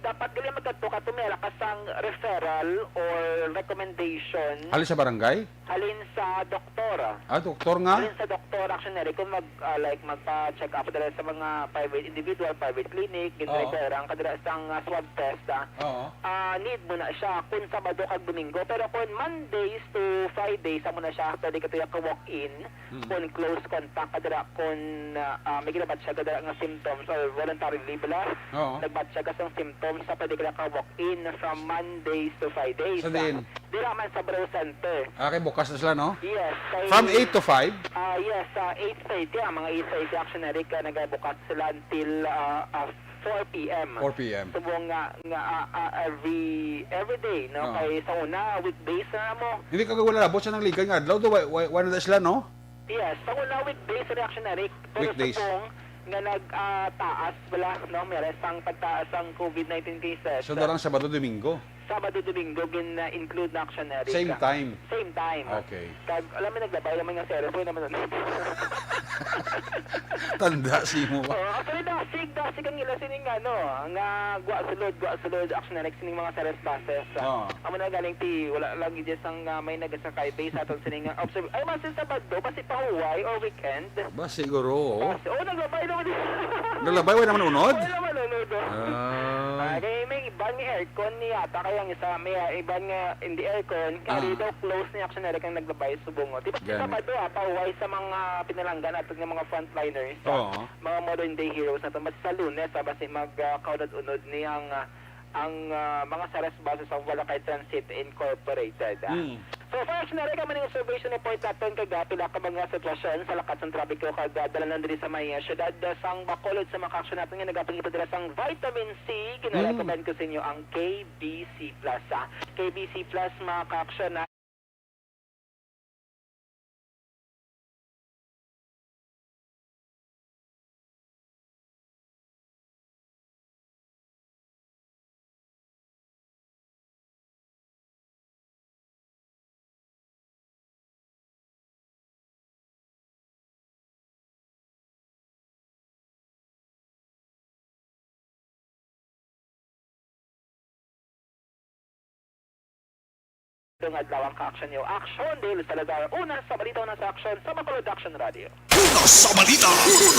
dapat gali magkadto ka, tumira ka sang referral or recommendation. Halin sa barangay? Halin sa doktor. Ah, doktor nga? Halin sa doktor, actually, kung mag, ah, like, magpa-check up dala sa mga private individual, private clinic, Oo. ginreferan ka dala sang, ah, swab test, ah. Oo. Ah, need mo na siya kung Sabado kag Domingo. Pero kung Mondays to Fridays, amo na siya, pwede ka tuya ka walk-in. Hmm. Kung close contact ka dala, kung, ah, ah, may ginabatsyag ka dala nga symptoms or voluntarily bala, Oo. nagbatsyag ka sa symptoms, sa pwede ka na ka walk-in from Mondays to Fridays. Sa diin? Dira man sa Bro Center. Ah, kay bukas na sila, no? Yes, kay From eight to five? Ah, yes, sa eight thirty, ah, mga eight thirty, actually, Rick, ah, nagabukas sila until, ah, ah, four P M. Four P M. Subong nga, nga, ah, ah, every, every day, no? Oo. Kay sa una, weekdays na mo. Hindi ka wala labot sa nang ligay nga adlaw, do, wa-, wa-, wala na sila, no? Yes, sa una, weekdays, actually, Rick. Pero Weekdays. Subong nga nag, ah, taas bala, no? May sang pagtaas ang COVID nineteen cases. So, darang Sabado, Domingo? Sabado, Domingo, gin, ah, include na, actually, Rick. Same time? Same time. Okay. Kag, alam mo, naglabay naman nga series, pwede naman nun. Tanda, simo ba? Oh, actually, dasig, dasig ang ila sining, ano, nga gwa sulod, gwa sulod, actually, Rick, sining mga series bases. Oo. Amo na galing ti, wala lang gid sang, ah, may nagasakay based sa aton sining, ah, observe. Ay, basi Sabado, basi pahuway or weekend. Ba, siguro, oo. Basi, oh, naglabay naman din. Naglabay, wala naman unod? Wala naman unod, oh. Ah. Ah, kay may iban nga aircon ni yata, kaya ang isa, may, ah, iban nga hindi aircon, kaya Ah. daw close ni action na kang naglabay subong, oh. Di ba, Gani. Sabado, ah, pahuway sa mga pinalangga naton nga mga frontliners, ah, Oo. mga modern day heroes naton. Basta sa Lunes, ah, basi mag, ah, kaunod-unod ni ang, ah, ang, ah, mga series bases sa Walakay Transit Incorporated, ah. Mm. So, for action, nari ka man yung observation report naton kag, ah, pila ka mga sitwasyon sa lakat sang trapiko kag, ah, dalanan diri sa may, ah, syudad, ah, sang Bacolod sa mga ka-action naton nga nagapangita dira sang vitamin C. Mm. Ginarecommend ko sa inyo ang K B C Plus, ah. K B C Plus, mga ka-action, ah. Itong adlaw ang ka-action niyo. Action, Dale Salazar. Una sa balita, una sa action, sa Bacolod Action Radio. Una sa balita,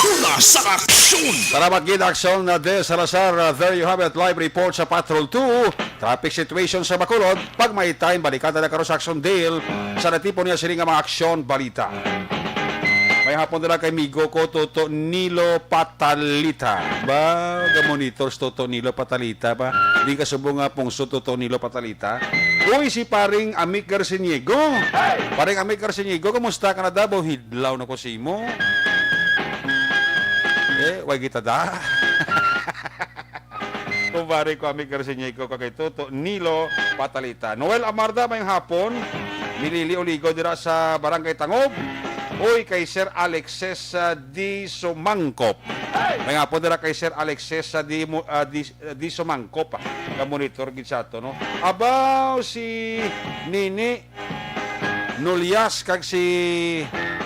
una sa aksyon. Salamat gid, Action na De Salazar. Uh, there you have it, live report sa Patrol two. Traffic situation sa Bacolod. Pag may time, balikan na karon sa Action Dale sa natipon niya sini nga mga aksyon balita. May hapon nila kay migo ko, Toto Nilo Patalita. Ba, ga-monitor si Toto Nilo Patalita ba? Di ka subong nga pungso, Toto Nilo Patalita. Uy, si paring Amic Garciniego. Paring Amic Garciniego, kumusta ka na, Davao? Hidlaw na ko sa imo. Eh, way kita da. Kumpare ko, Amic Garciniego, kay Toto Nilo Patalita. Noel Amarda, mayong hapon. Ni Lily Oligo dira sa Barangay Tangob. Uy, kay Sir Alexis, ah, Di Sumangkop. Mayong hapon dira kay Sir Alexis, ah, Di Mo-, ah, Di, ah, Di Sumangkop, ah. Ka-monitor gid sa ato, no? Abaw, si Nini Nolyas kag si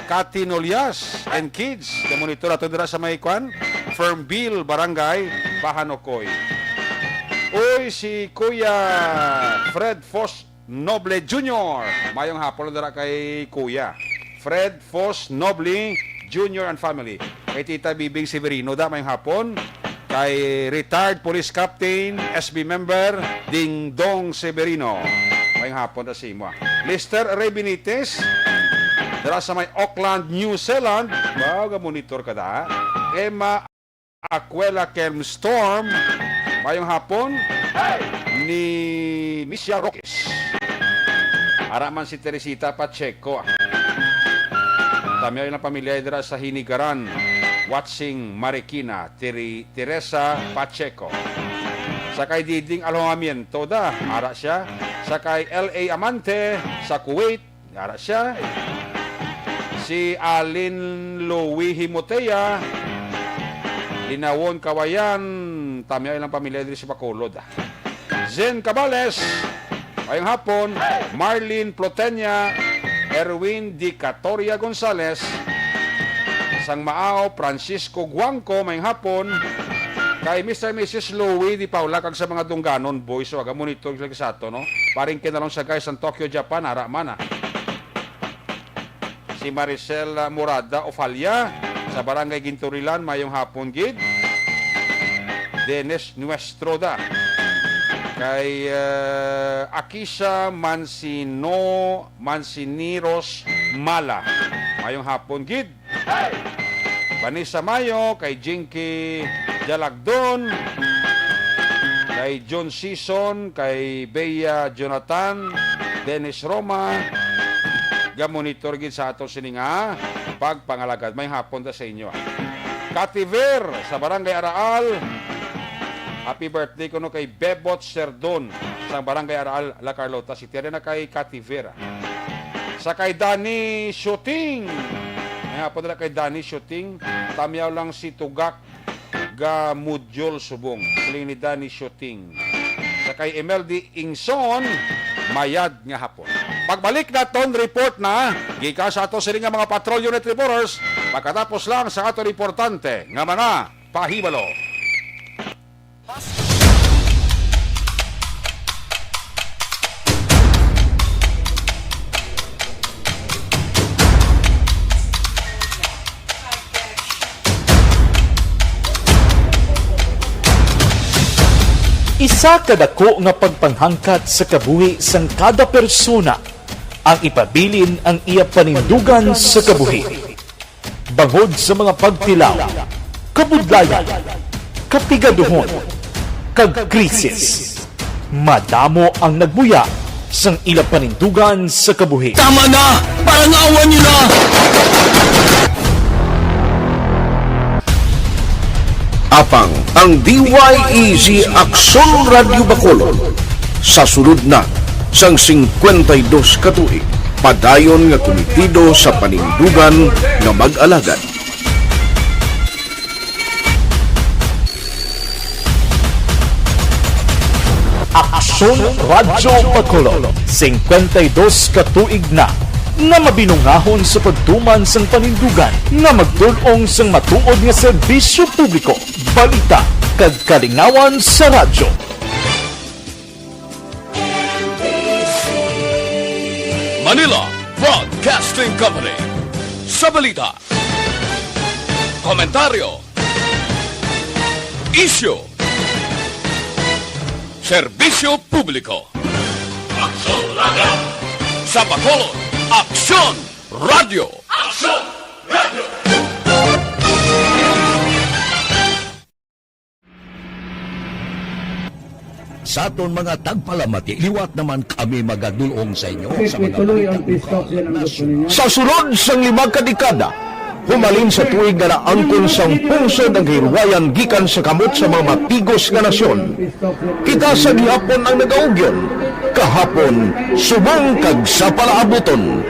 Cathy Nolyas and kids. Ka-monitor ato dira sa may kwan, Fernville, Barangay Pahanokoy. Uy, si Kuya Fred Fos Noble Junior. Mayong hapon dira kay Kuya Fred Fos Noble Junior and family. Kay Tita Bibing Severino da, mayong hapon. Kay retired police captain, S B member, Dingdong Severino. Mayong hapon da sa imo. Lester Ray Benitez, dira sa may Auckland, New Zealand. Wow, ga-monitor ka da. Emma Aquela Kem Storm, mayong hapon. Ni Misha Roques. Ara man si Teresita Pacheco. Tamyaw ilang pamilya dira sa Hinigaran. Watching Marikina, Teri-, Teresa Pacheco. Sa kay Diding Alojamiento da, ara siya. Sa kay L A Amante, sa Kuwait, ara siya. Si Alin Louis Himotea, Linawon, Kawayan, tamyaw ilang pamilya diri sa Bacolod. Zen Cabales, mayong hapon. Marlene Plotenia, Erwin Dicatoria Gonzales, sang Maao, Francisco Guangco, mayong hapon. Kay Mister and Missus Louie Di Paula, kag sa mga dungganon, boys, so, aga monitor sila sa ato, no? Paring kinalong sa guys, sa Tokyo, Japan, ara man, ah. Si Maricel, ah, Murada Ofalia, sa Barangay Ginturilan, mayong hapon gid. Dennis Nuestroda. Kay, ah, Akisa Mansino, Mansiniros Mala, mayong hapon gid. Vanessa Mayo, kay Jinky Jalagdon, kay John Sison, kay Bea Jonathan, Dennis Roma, ga-monitor gid sa ato sini nga pagpangalagad. Mayong hapon ta sa inyo, ah. Kativer sa Barangay Araal, happy birthday kuno kay Bebot Serdon sa Barangay Araal, La Carlota City. Ari na kay Kativer, ah. Sa kay Danny Shooting. Ay, nga po nila kay Danny Shooting. Tamyaw lang si Tugak ga Mudyol Subong. Siling ni Danny Shooting. Sa kay Emel D. Ingson, mayad nga hapon. Pagbalik naton, report na gikan sa ato sini nga mga patrol unit reporters, pagkatapos lang sa aton importante nga mga pahibalo. Isa ka dako nga pagpanghangkat sa kabuhi sang kada persona ang ipabilin ang iya panindugan sa kabuhi. Bangod sa mga pagtilaw, kabudlayan, kapigaduhon, kag krisis, madamo ang nagbuya sang ila panindugan sa kabuhi. Tama na! Parangawan niyo na! Apang ang D Y E G Aksyon Radyo Bacolod sa sulod na sang singkwenta y dos ka tuig, padayon nga kumitido sa panindugan nga mag-alagad. Aksyon Radyo Bacolod, singkwenta y dos ka tuig na nga mabinungahon sa pagtuman sang panindugan nga magtul-ong sang matuod nga serbisyo publiko, balita, kag kalingawan sa radyo. Manila Broadcasting Company. Sa balita, komentaryo, isyu, serbisyo publiko. Aksyon Radyo. Sa Bacolod, Aksyon Radyo. Aksyon Radyo. Sa aton mga tagpalamati, liwat naman kami magadulong sa inyo sa mga balita lokal, nasyonal. Sa sulod sang lima ka dekada, humalin sa tuig nga naangkon sang pungsod ang kahilwayan gikan sa kamot sa mga matigos nga nasyon, kita sa gihapon ang nagaugyon, kahapon, subong kag sa palaabuton.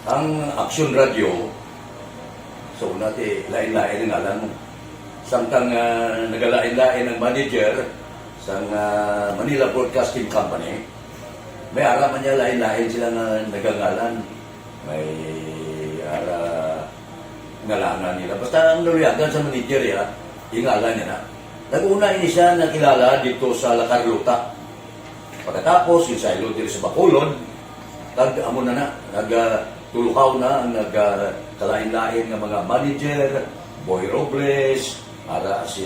Ang Aksyon Radio, so, una ti, lain-lain ang ngalan mo. Samtang, ah, nagalain-lain ang manager sang, ah, Manila Broadcasting Company, may ara man niya lain-lain sila nga nagangalan. May ara ngalangan nila. Basta ang naluyagan sa manager, ya, ingalan niya na. Nag-una ini siya nakilala dito sa La Carlota. Pagkatapos, ginsaylo diri sa Bacolod, kag amo na na, nag, ah, tulukaw na ang nag, ah, kalain-lain nga mga manager, Boy Robles, ara si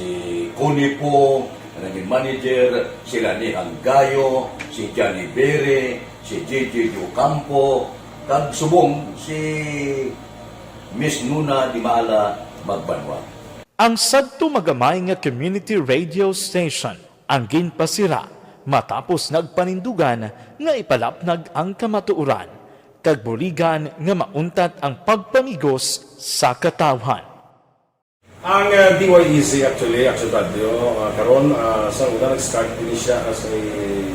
Connie Pong, nga naging manager, sila ni Hanggayo, si Johnny Bere, si J J Ocampo, kag subong si Miss Nuna Dimala Magbanwa. Ang sadto magamay nga community radio station ang ginpasira matapos nagpanindugan nga ipalapnag ang kamatuoran kag buligan nga mauntat ang pagpamigos sa katawhan. Ang, uh, D Y E Z actually, Action Radio, uh, karon, uh, sa una nag-start din siya as a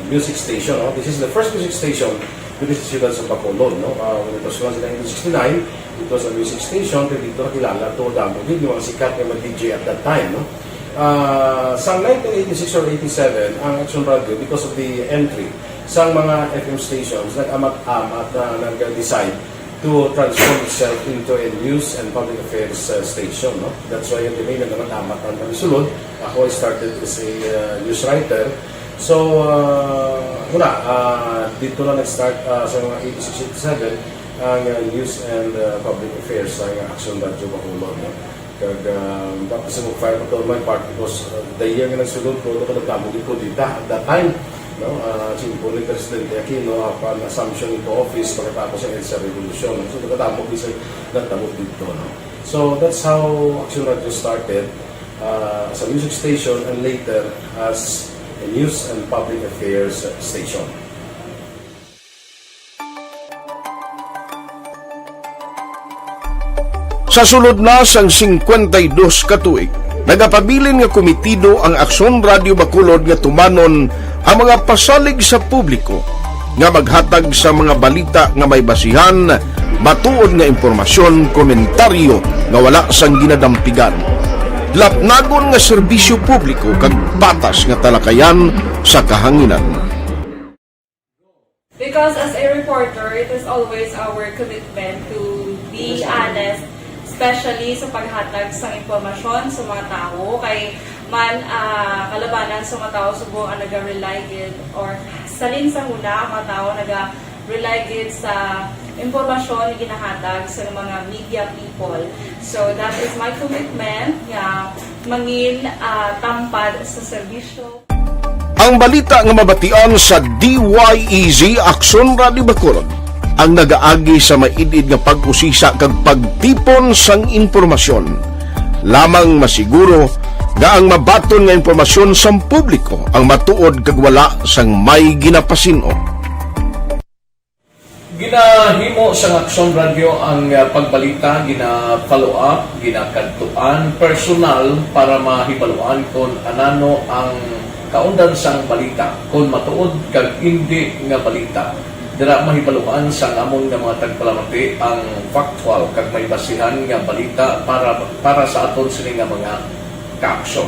music station, no? This is the first music station diri sa siyudad sa Bacolod, no? Uh, when it was launched in nineteen sixty-nine, it was a music station, kay dito nakilala to damo gid yung mga sikat nga mga D J at that time, no? Ah, sa nineteen eighty-six or eighty-seven, ang Action Radio, because of the entry sa mga F M stations, nag-amat-amat na nag-decide to transform itself into a news and public affairs, uh, station, no? That's why yung nag-amat-amat ang sulod. Ako, I started as a, uh, news writer. So, uh, wala, uh, dito na nag-start, uh, sa mga eighty-six, eighty-seven, ang, uh, news and, uh, public affairs sa Action Radio Bacolod, no? Kag, ah, tapos sa mag-fire pa to my part because, ah, the year nga nagsulod ko, ano ko nagdamo gid ko dita at that time, no? Ah, si Impo ni Presidente Aquino, apan assumption into office pagkatapos sa EDSA Revolution. So, nagdamo gid sa nagdamo dito, no? So, that's how Action Radio started, ah, as a music station and later as a news and public affairs station. Sa sulod na sang singkwenta y dos ka tuig, nagapabilin nga komitido ang Aksyon Radio Bacolod nga tumanon ang mga pasalig sa publiko nga maghatag sa mga balita nga may basihan, matuod nga impormasyon, komentaryo nga wala sang ginadampigan, lapnagon nga serbisyo publiko kag patas nga talakayan sa kahanginan. Because as a reporter, it is always our commitment to be honest, especially sa paghatag sang impormasyon sa mga tawo. Kay man, ah, kalabanan sa mga tawo subong ang naga-rely gid, or salin sa huna ang mga tawo naga-rely gid sa impormasyon nga ginahatag sa mga media people. So that is my commitment nga mangin, ah, tampad sa serbisyo. Ang balita nga mabatian sa D Y E Z Aksyon Radio Bacolod ang nagaagi sa maid-id nga pag-usisa kag pagtipon sang impormasyon. Lamang masiguro nga ang mabaton nga impormasyon sang publiko ang matuod kag wala sang may ginapasin-o. Ginahimo sang Aksyon Radio ang, ah, pagbalita, gina-follow up, ginakadtuan personal para mahibaluan kon anano ang kaundan sang balita, kon matuod kag indi nga balita. Dira mahibaluan sang amon nga mga tagpalamati ang factual kag may basihan nga balita para, para sa aton sini nga mga kaaksyon.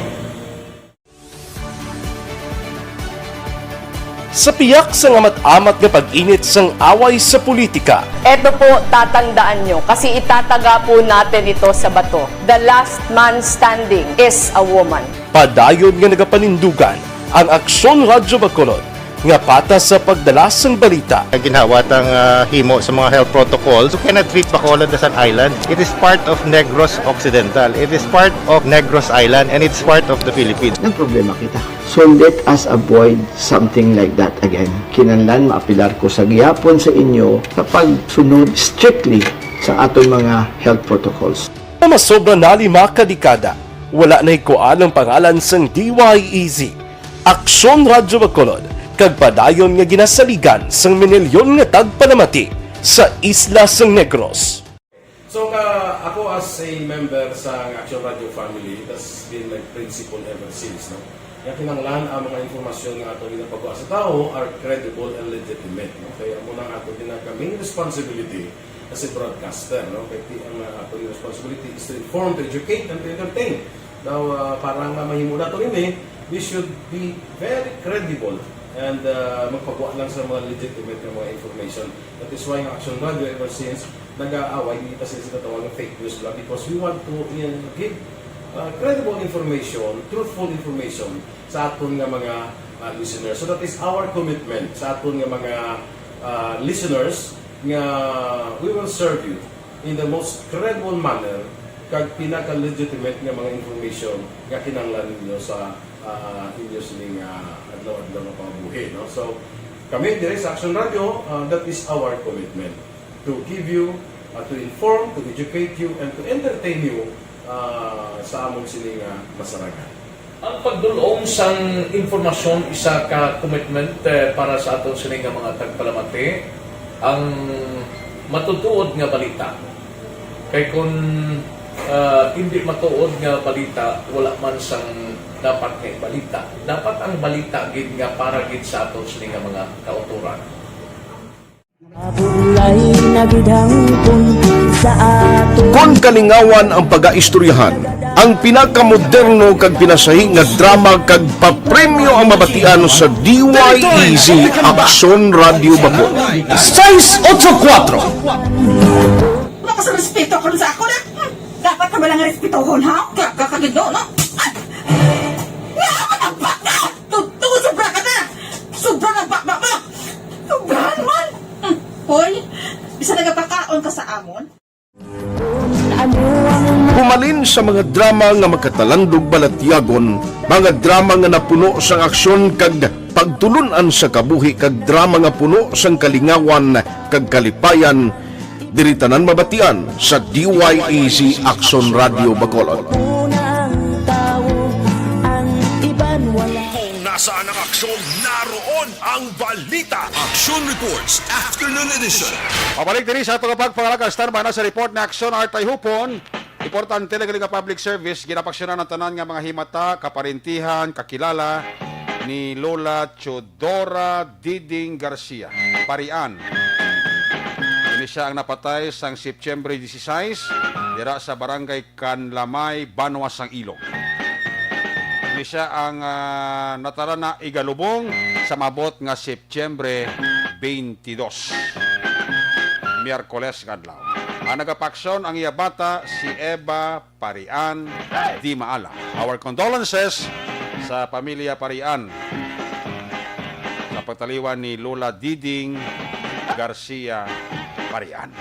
Sa piyak sang amat-amat nga pag-init sang away sa politika, Eto po, tatandaan nyo, kasi itataga po natin ito sa bato. The last man standing is a woman. Padayon nga nagapanindugan ang Aksyon Radyo Bacolod nga patas sa pagdala sang balita. Ginhawa tang, ah, himo sa mga health protocols. You cannot treat Bacolod as an island. It is part of Negros Occidental. It is part of Negros Island, and it's part of the Philippines. Nagproblema kita. So let us avoid something like that again. Kinahanglan maapilar ko sa gihapon sa inyo sa pagsunod strictly sa aton mga health protocols. Nga masobra na lima ka dekada, wala na hikuan ang pangalan sang D Y E Z, Aksyon Radyo Bacolod, kag padayon nga ginasaligan sang minilyon nga tagpalamati sa isla sang Negros. So, ka, ako as a member sa Action Radio family, it has been my principle ever since, no? Nga kinahanglan ang mga impormasyon nga ato ginapagwa sa tawo are credible and legitimate, no? Kaya amo na ang ato ginaka main responsibility as a broadcaster, no? Kay ti-, ang, uh, ato responsibility is to inform, to educate, and to entertain. Now, uh, para nga mahimo nato ini, we should be very credible and, uh, magpagwa lang sa mga legitimate nga mga information. That is why ang Action Radio ever since nag-aaway, hindi ta sila sinatawag ng fake news lang because we want to, uh, give, uh, credible information, truthful information sa aton nga mga, uh, listeners. So that is our commitment sa aton nga mga, uh, listeners nga we will serve you in the most credible manner kag pinaka-legitimate nga mga information nga kinahanglan ninyo sa, ah, inyo sining, ah, adlaw-adlaw nga pangabuhi, no? So, kami diri sa Action Radio, ah, that is our commitment, to give you, ah, to inform, to educate you, and to entertain you, ah, sa amon sining, ah, masarangan. Ang pagdul-ong sang impormasyon isa ka commitment, eh, para sa aton sini nga mga tagpalamati, ang matutuod nga balita. Kay kun, ah, hindi matuod nga balita, wala man sang dapat nga ibalita. Dapat ang balita gid nga para gid sa aton sini nga mga kautoran. Mabulay na gid hangpon sa aton. Kon kalingawan ang pagaistoryahan, ang pinakamoderno kag pinasahi nga drama kag papremyo ang mabatian sa D Y E Z Aksyon Radio Bacol. Sais otso kuwatro. Wala ka sa respeto karon sa ako na. Hmm, dapat ka ba lang respetohon, ha? Kaya ka kagido, no? Ay! Nga ka nagbakbak! Totoo, sobra ka na! Sobra na bakbak mo! Sobrahan man! Hmm, hoy, bisa nagapakaon ka sa amon? Humalin sa mga drama nga makatalandog balatyagon, mga drama nga napuno sang aksyon kag pagtulun-an sa kabuhi kag drama nga puno sang kalingawan kag kalipayan, diri tanan mabatian sa D Y E Z Aksyon Radio Bacolod. Kung nasaan ang aksyon, naroon ang balita. Action Reports Afternoon Edition. Pabalik diri sa ato nga pagpangalaga, standby na sa report ni Action Art Tayhupon. Importante lang gali nga public service, ginapaksyonan ang tanan nga mga himata, kaparintihan, kakilala ni Lola Chodora Diding Garcia, Parian. Ini siya ang napatay sang September dieciséis, dira sa Barangay Canlamay, Banwa sang Ilog. Ini siya ang, ah, natala na igalubong sa maabot nga September twenty-dos, Miyerkules nga adlaw. Ang nagapaksyon ang iya bata, si Eva Parian Dimaala. Our condolences sa pamilya Parian sa pagtaliwan ni Lola Diding Garcia Parian.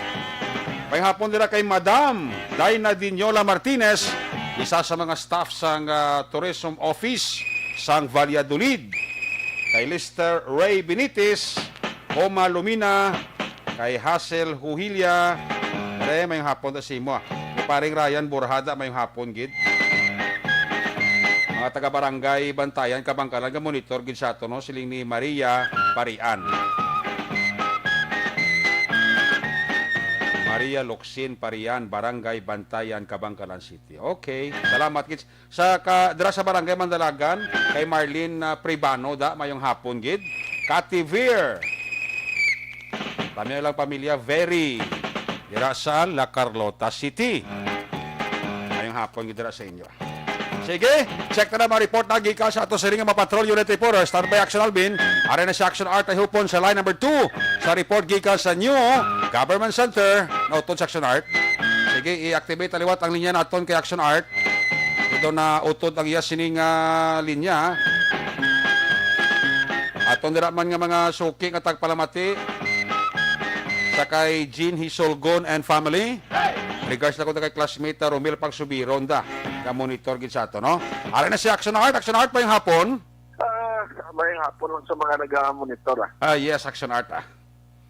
May hapon dira kay Madam Dina Diniola Martinez, isa sa mga staff sang, ah, Tourism Office sang Valladolid. Kay Lister Ray Benitez, Oma Lumina, kay Hazel Huhilia. Pre, mayong hapon ta sa imo, ah. Kay Paring Ryan Borjada, mayong hapon gid. Mga taga Barangay Bantayan, Kabangkalan, nga monitor gid sa ato, no? Siling ni Maria Parian. Maria Locsin Parian, Barangay Bantayan, Kabangkalan City. Okay. Salamat gid. Sa ka-, dira sa Barangay Mandalagan, kay Marlene, ah, Pribano, da, mayong hapon gid. Kati Vir. Kami lang pamilya, Very. Dira sa La Carlota City. Mayong hapon gid dira sa inyo. Sige, check na lang mga report na gikan sa ato siring nga mga patrol unit reporter. Standby Action Alvin. Ari na si Action Art Tayhupon sa line number two sa report gikan sa New Government Center. Nautod sa Action Art. Sige, i-activate na liwat ang linya naton kay Action Art. Ito na utod ang iya sining, ah, linya. Aton dira man nga mga suki nga tagpalamati sa kay Jean Hisolgon and family. Regards na ko kay classmate na Romel Pagsubiron da. Ka monitor gid sa ato, no? Ari na si Action Art. Action Art, mayong hapon. Ah, mayong hapon lang sa mga nag-monitor, ah. Ah, yes, Action Art, ah.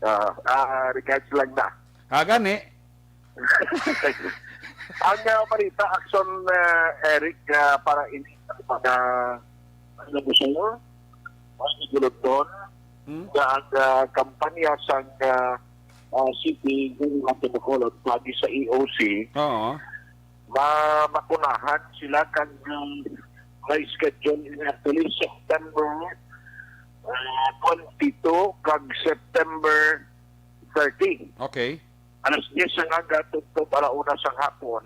Ah, ah, regards lang na. Ah, gani. Ang, ah, balita, Action, ah, Eric, ah, para ini sa mga, mga busol, mga gulodton, Hmm? nga ang, ah, kampanya sang, ah, ah, City Government of Bacolod, pagi sa E O C, Oo. ma-, makunahan sila kag, um, may schedule in actually September, ah, twenty-two kag September thirty. Okay. Alas diyes sang aga tubtob ala una sang hapon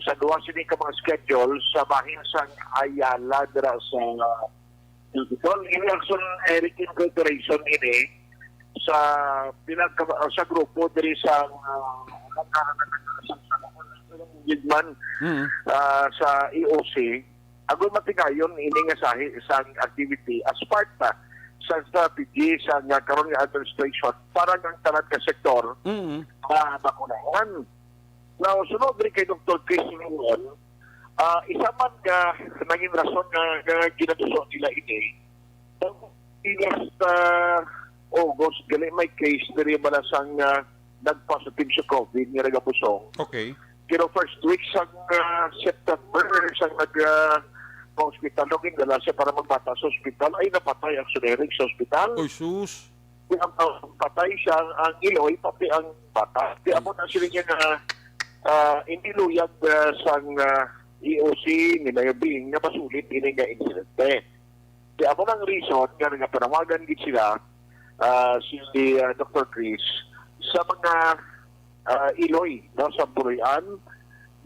sa duha sini ka mga schedule sa bahin sang Ayala dira sa Capitol. Ini Action, Eric, in cooperation ini sa pinagka-, sa grupo diri sa, ah, man, Mm. ah, sa E O C. Agon matigayon ini nga sahi sang activity as part pa sa strategy sa nga karon nga administration para nga ang tanan ka sektor Mm. mabakunahan. Now, sunod rin kay Doktor Chris Rongon, ah, isa man nga nangin rason nga, nga ginaduso nila ini, last, ah, August, gali may case diri bala sang, ah, nag-positive sa COVID nga nagabusong. Okay. Pero first week sang, ah, September, sang nag, ah, pa-hospital, no, gindala siya para magbata sa hospital, ay napatay ang Eric sa hospital. Oy, sus. Di ang, ang patay siya, ang iloy, pati ang bata. Di amo na sila niya nga, ah, hindi luyag, ah, sang, ah, E O C ni Mayor Bing nga masulit ini nga insidente. Di amo nang reason nga nagapanawagan gid sila, ah, si, ah, Doktor Chris sa mga, ah, iloy, no, sa Buloy-an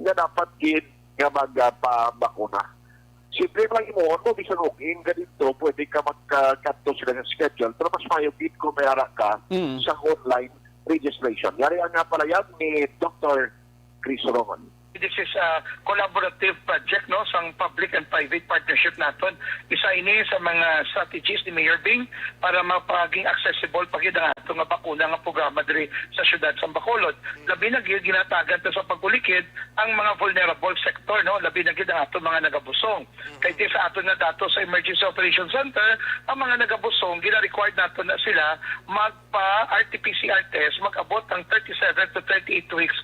nga dapat gid nga magpabakuna. Simple lang imo, no, bisan walk-in ka dito, pwede ka magkadto sila sa schedule, pero mas mayo gid kung may ara ka Mm. sa online registration. Yari ang, ah, palayag ni Doktor Chris Rongon. This is a collaborative project, no, sang public and private partnership naton. Isa ini sa mga strategies ni Mayor Bing para mapaging accessible pa gid ang ato nga bakuna nga programa diri sa siyudad sa Bacolod. Labi na gid ginatagan ta sa pag-ulikid ang mga vulnerable sector, no, labi na gid ang ato mga nagabusong. Kay di sa aton nga datos sa Emergency Operation Center, ang mga nagabusong, gina-required nato na sila magpa-R T P C R test, mag-abot ang thirty-seven to thirty-eight weeks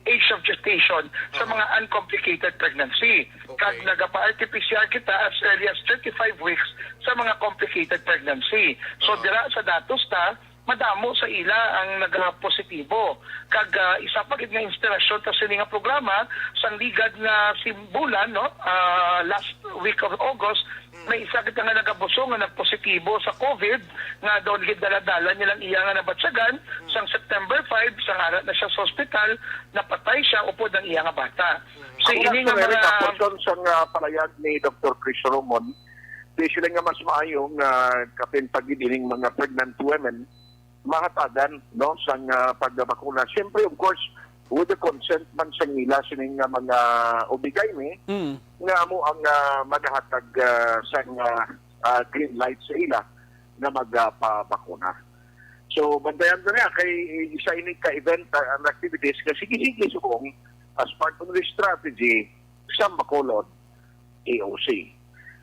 age of gestation sa Aha. mga uncomplicated pregnancy. Okay. Kag nagapa-R T P C R kita as early as thirty-five weeks sa mga complicated pregnancy. So, Aha. dira sa datos ta, madamo sa ila ang nagapositibo. Kag, ah, isa pa gid nga inspirasyon ta sini nga programa, sang ligad nga simbulan, no, ah, last week of August, may isa kita nga nagabusong nga nagpositibo sa COVID, nga daw gid dala-dala nilang iya nga nabatyagan, sang September five, sang ara na siya sa ospital, napatay siya upod ang iya nga bata. So, Ako ini nga na, mga Eric, portion sang, ah, palayag ni Doktor Chris Solomon, di sila nga mas maayo nga kapin pa gid ining mga pregnant women mahatagan, no, sang, ah, pagbakuna. Siyempre, of course, with the consent man sang ila sining nga mga ubigay ni, Mm. nga amo ang, ah, magahatag, ah, sang, ah, ah, green light sa ila nga magpabakuna. So, bantayan ta niya kay isa ini ka event, ah, and activities nga sige-sige subong as part of the strategy sa Bacolod E O C.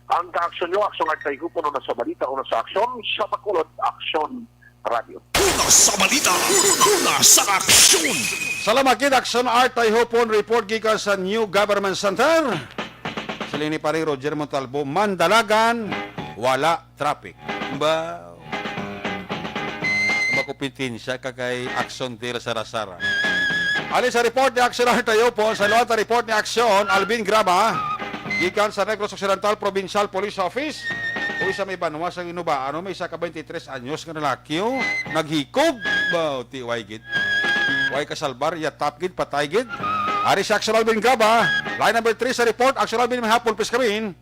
Ang ka-aksyon nyo, Aksyon Artay Hupon, una sa balita, una sa aksyon, sa Bacolod Aksyon Radio. Una sa balita, una sa aksyon. Salamat gid, Aksyon Artay Hupon, report gikan sa New Government Center. Siling ni Pare Roger Montalvo, Mandalagan, wala traffic. Ba, makumpetensya ka kay Aksyon Del Sarasara. Halin sa report ni Aksyon Artay Hupon, sa liwat nga report ni Aksyon Alvin Graba, gikan sa Negros Occidental Provincial Police Office, uy, sa may banwa sa Ginubaan, may isa ka twenty-three anyos nga lalaki, oh, naghikog. Ba, ti, way gid. Way kasalbar, yatap gid, patay gid. Ari si Aksyon Alvin Graba, line number three sa report. Aksyon Alvin, may hapon, please come in.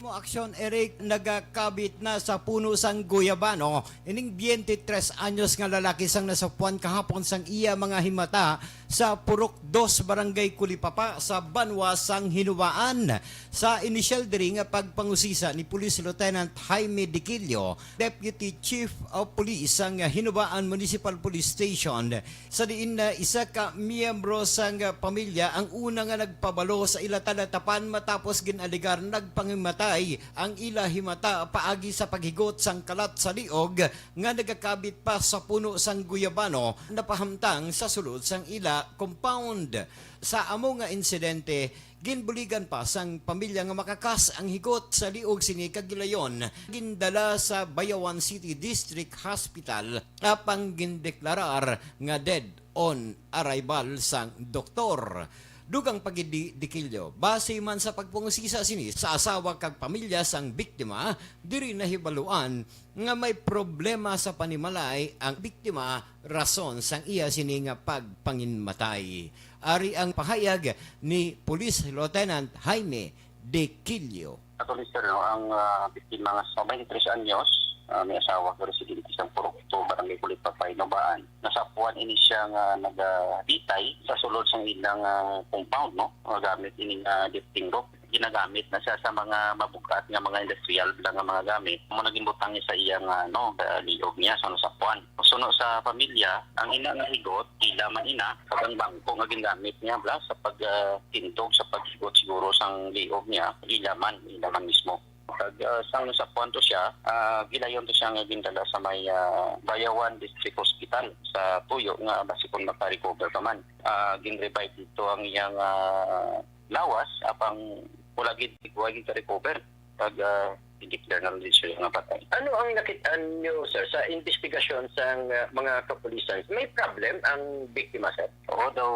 Mo aksyon, Eric, nagakabit na sa puno sang guyabano ining twenty-three anyos nga lalaki sang nasapuan kahapon sang iya mga himata sa Purok Dos, Barangay Culipapa, sa banwa sang Hinubaan. Sa inisyal diri nga pagpangusisa ni Police Lieutenant Jaime Diquilio, Deputy Chief of Police sang Hinubaan Municipal Police Station, sa diin na isa ka miyembro sang pamilya ang una nga nagpabalo sa ila talatapan matapos gin-alegar nagpangimatay ang ila himata paagi sa paghigot sang kalat sa liog nga nagakabit pa sa puno sang guyabano napahamtang sa sulod sang ila compound. Sa amo nga insidente, ginbuligan pa sang pamilya nga makakas ang higot sa liog sini kag gilayon. Gindala sa Bayawan City District Hospital apang gindeklarar nga dead on arrival sang doktor. Dugang pa gid ni Dikilyo, base man sa pagpangusisa sini sa asawa kag pamilya sang biktima, diri nahibaluan nga may problema sa panimalay ang biktima, rason sang iya sini nga pagpanginmatay. Ari ang pahayag ni Police Lieutenant Jaime Dikilyo. Ato, sir, no, ang, ah, biktima nga sa twenty-three anyos, ah, may asawa nga residente sa Purok two, Barangay Kulit Papay, Nubaan. Nasapuan ini siya nga nagabitay sa sulod sang ilang, ah, compound, no? Nga gamit ini nga lifting rope. Ginagamit na siya sa mga mabugat nga mga industrial lang nga mga gamit. Amo naging butang sa iya nga, no, sa liog niya sa nasapuan. Suno sa pamilya, ang ina nga higot, ila man ina, kag ang bangko nga gingamit niya, bla, sa pag, ah, tindog, sa paghigot siguro sang liog niya, ila man, ila man mismo. Kag, ah, sang nasapuan to siya, ah, gilayon to siya nga gindala sa may, ah, Bayawan District Hospital sa tuyo nga basi kon maka-recover pa man. Ah, gin-revive dito ang iyang, ah, lawas, apang wala gid, wala gid ka-recover. Kag, ah, i-declare na lang din siya nga patay. Ano ang nakit-an nyo, sir, sa investigasyon sang, ah, mga kapulisan? May problem ang biktima, sir? Oo daw,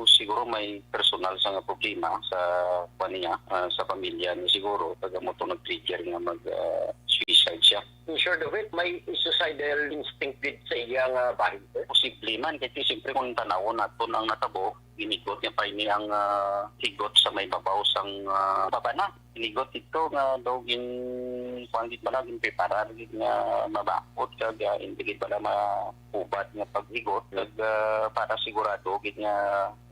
siguro may personal sa nga problema sa, kuwan niya, ah, sa pamilya niya siguro. Kag amo to nag-trigger nga mag, ah, suicide siya. In short of it, may suicidal instinct gid sa iya nga bahin, sir? Posible man, kay siyempre kung tanawon naton ang natabo, ginigot niya pa ini ang, ah, higot sa may babaw sang, ah, baba na. Hinigot dito nga daw gin-, kuwan gid pala, ginpreparar gid nga mabakod kag, ah, hindi gid pala mahubad nga paghigot. Kag, ah, para sigurado gid nga,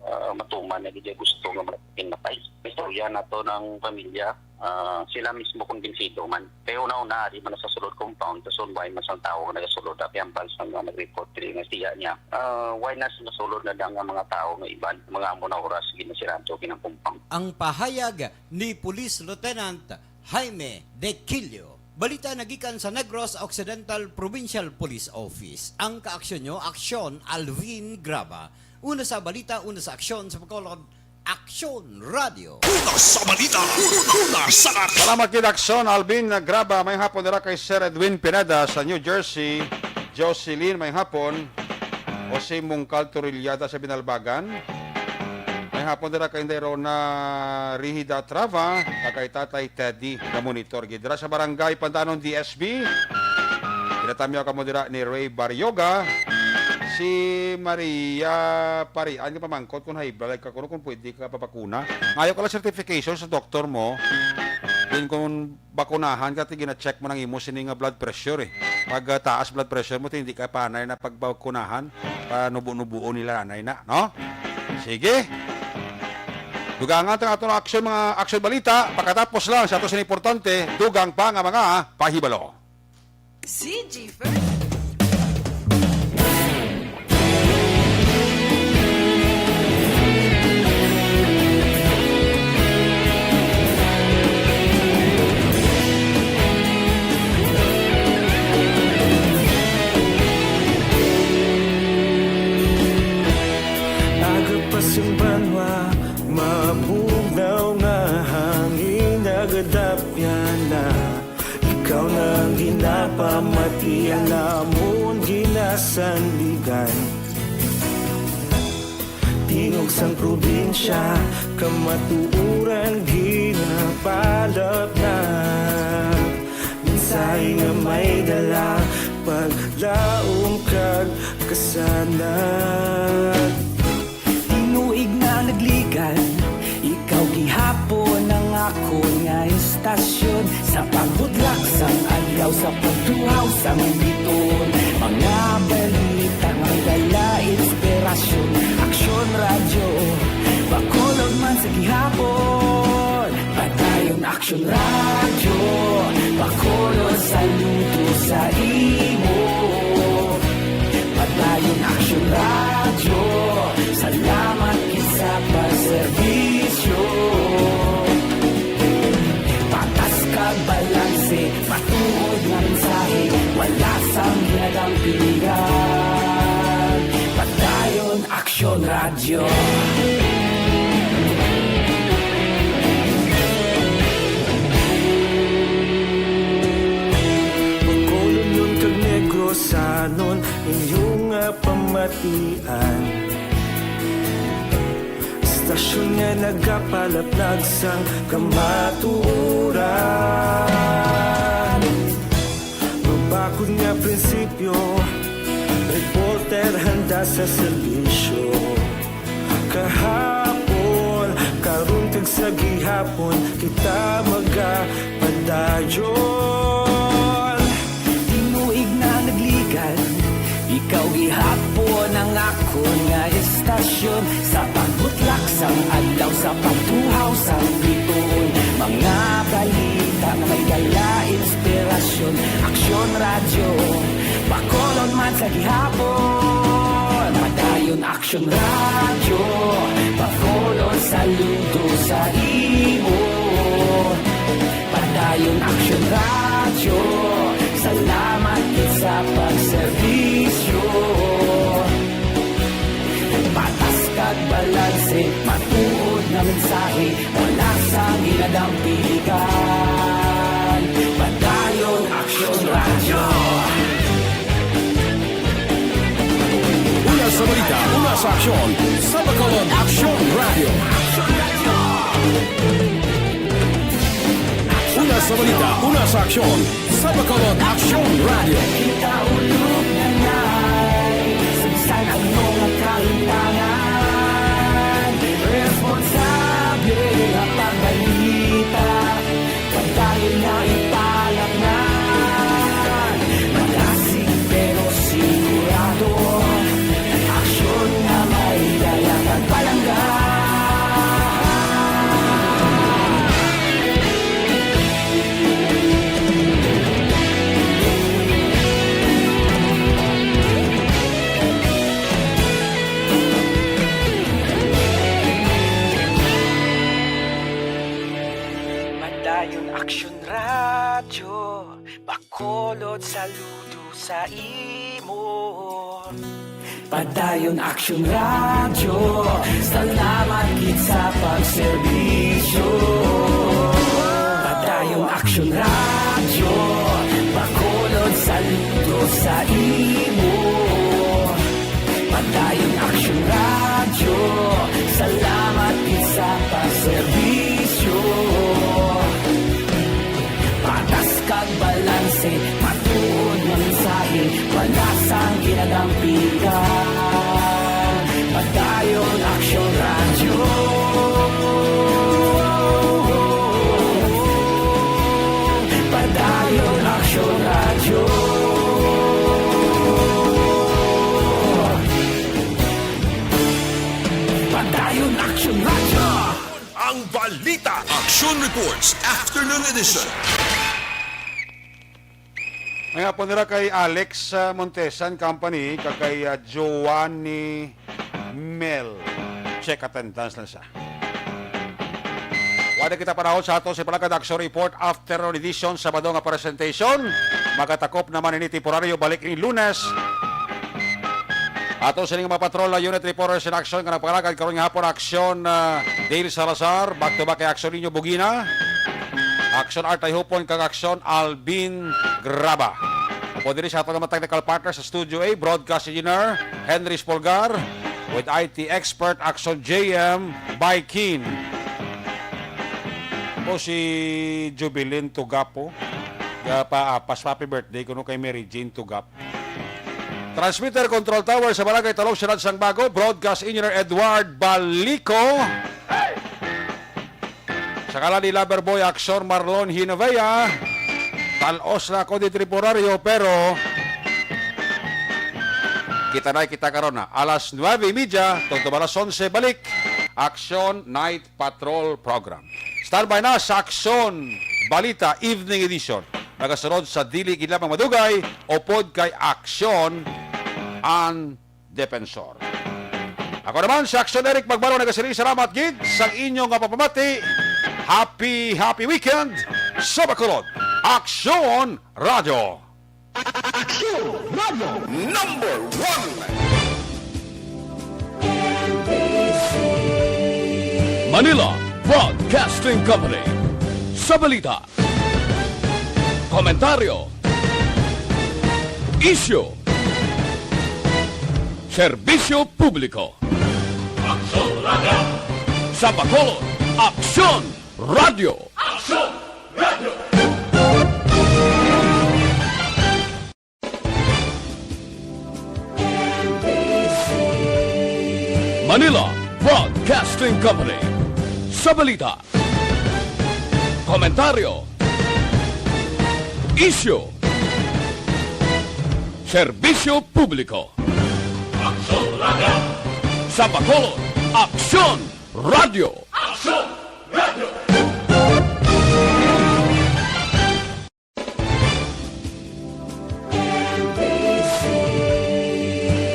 ah, matuman na gid ang gusto nga pinatay. Istorya nato ng pamilya, ah, sila mismo kumbinsido man. Kay una-una, ari man sa sulod compound, tapos why man sang tao nga nagasulod, api ang balsa nga nag-report diri nga siya niya. Ah, why na sa sulod na lang ang mga tao nga iban, mga amo na oras, ginasirado, ginang compound. Ang pahayag ni Police Lieutenant Jaime Dequilio. Balita nagikan sa Negros Occidental Provincial Police Office. Ang kaaksyon nyo, Aksyon Alvin Graba. Una sa balita, una sa aksyon sa Bacolod, Aksyon Radio. Una sa balita, una sa aksyon. Salamat gid, Aksyon Alvin Graba. May hapon dira kay Sir Edwin Pineda sa New Jersey. Jocelyn, may hapon. Jose Mungkal Torillada sa Binalbagan. May hapon dira kay Inday Rona Rihida Trava, kag kay Tatay Teddy, ka monitor gid dira sa Barangay Pandanon, D S B. Ginatamyaw kamo dira ni Ray Barrioga. Si Maria Parian, nga pamangkot kung high blood ka kuno, kung pwede ka papakuna. Ngayo ka lang certification sa doktor mo. Din kung bakunahan ka, ti gina-check mo nang imo sini nga blood pressure, eh. Pag, ah, taas blood pressure mo, ti hindi ka panay na pagbakunahan, panubo-nubuo nila anay na, no? Sige. Dugangan ta ato aksyon, mga aksyon balita. Pagkatapos lang sa ato sa importante, dugang pa nga mga pahibalo. C G First. Agapas ang banwa, mabugnaw nga hangin, nagadapyan na. Ikaw na ang ginapamati, ang amon ginasandigan. Tingog sang probinsya, kamatuoran ginabalot na. Mensahe nga may dala, paglaom kag kasanag. Tinuig na nagligan, ikaw gihapon ang akon nga istasyon. Sa pagbudlak sang adlaw, sa pagtuhaw sang biton, mga balita nga dala inspirasyon. Aksyon Radyo, Bacolod man sa gihapon. Padayon Aksyon Radyo, Bacolod, saludo sa imo. Padayon Aksyon Radyo, salamat gid sa pagserbisyo. Patas kag balanse, matuod nga mensahe, wala sang ginadampigan. Padayon Aksyon Radyo. Ian. Istasyon nga nagapalaplag sang kamatuoran. Mabakod nga prinsipyo, reporter handa sa serbisyo. Kahapon, karon, kag sa gihapon, kita magapadayon. Tinuig na nagligan, ikaw gihapon ang akon nga istasyon. Sa pagbutlak sang adlaw, sa pagtuhaw sang bituon, mga balita nga may dala inspirasyon. Aksyon Radyo, Bacolod man sa gihapon. Padayon Aksyon Radyo, Bacolod, saludo sa imo. Padayon Aksyon Radyo, salamat gid sa pagserbisyo. Patas kag balanse, matuod nga mensahe, wala sang ginadampigan. Padayon Aksyon Radyo. Una sa balita, una sa aksyon, sa Bacolod Aksyon Radyo. Una sa balita, una sa aksyon, sa Bacolod Aksyon Radyo. Kita ulog na nay, sa bisan ano nga kahimtangan, responsable nga pagbalita. Padayon nga ipalatnan, malasig pero sigurado, aksyon nga may dala kag palangga. Padayon Aksyon Radyo, Bacolod, saludo sa imo. Padayon Aksyon Radyo, salamat gid sa pagserbisyo. Padayon Aksyon Radyo, Bacolod, saludo sa imo. Padayon Aksyon Radyo, salamat gid sa pagserbisyo. Patas kag balanse, matuod nga mensahe, wala sang ginadampigan. Padayon Aksyon Radyo. Padayon Aksyon Radyo. Padayon Aksyon Radyo. Ang balita. Aksyon Reports, Afternoon Edition. May hapon nila kay Alex, ah, Montesan Company, kag kay, ah, Giovanni Mel. Check attendance lang siya. Wala kita panahon sa ato sa Palagad Aksyon Report Afternoon Edition, Sabado nga presentation. Magatakop naman ini temporaryo, balik ini Lunes. Ato sining mga patrol na unit reporters in action nga nagpangalagad karon nga hapon, Aksyon, ah, Dale Salazar, back to back kay Aksyon Nino Bugina, Aksyon Art Ayhupon, kag Aksyon Alvin Graba. Upod diri sa ato naman technical partner sa Studio A, broadcast engineer Henry Spolgar, with I T expert Aksyon J M Baikin. O si Jubilin Tugapo, ga pa, ah, pas happy birthday kuno kay Mary Jane Tugap. Transmitter Control Tower sa Barangay Talong, Siyudad sang Bago, Broadcast Engineer Edward Balico. Sa ngalan ni Lover Boy Aksyon Marlon Hinovea, talos na ako di temporaryo, pero kita na kita karon na. Alas nuebe y media, tungtong alas onse, balik. Aksyon Night Patrol Program. Standby na sa Aksyon Balita Evening Edition. Nagasunod sa dili gid lamang madugay, upod kay Aksyon ang Depensor. Ako naman si Aksyon Eric Magbaro, nagasiling salamat gid sa inyo nga papamati. Happy, happy weekend sa Bacolod. Aksyon Radyo. Aksyon Radyo. Number one. Manila Broadcasting Company. Sa balita, komentaryo, isyu, Serbisyo publiko. Aksyon Radio. Sa Bacolod, Aksyon Radio. Aksyon Radio. Manila Broadcasting Company. Sa balita, komentaryo, isyu, serbisyo publiko. Aksyon Radio. Sa Bacolod, Aksyon Radio. Aksyon Radio.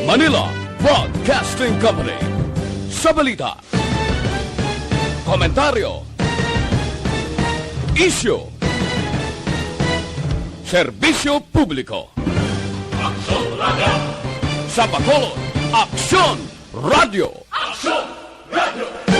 Manila Broadcasting Company. Sa balita, komentaryo, isyu, serbisyo publiko. Aksyon Radio. Sa Bacolod, Aksyon Radio. Aksyon Radio.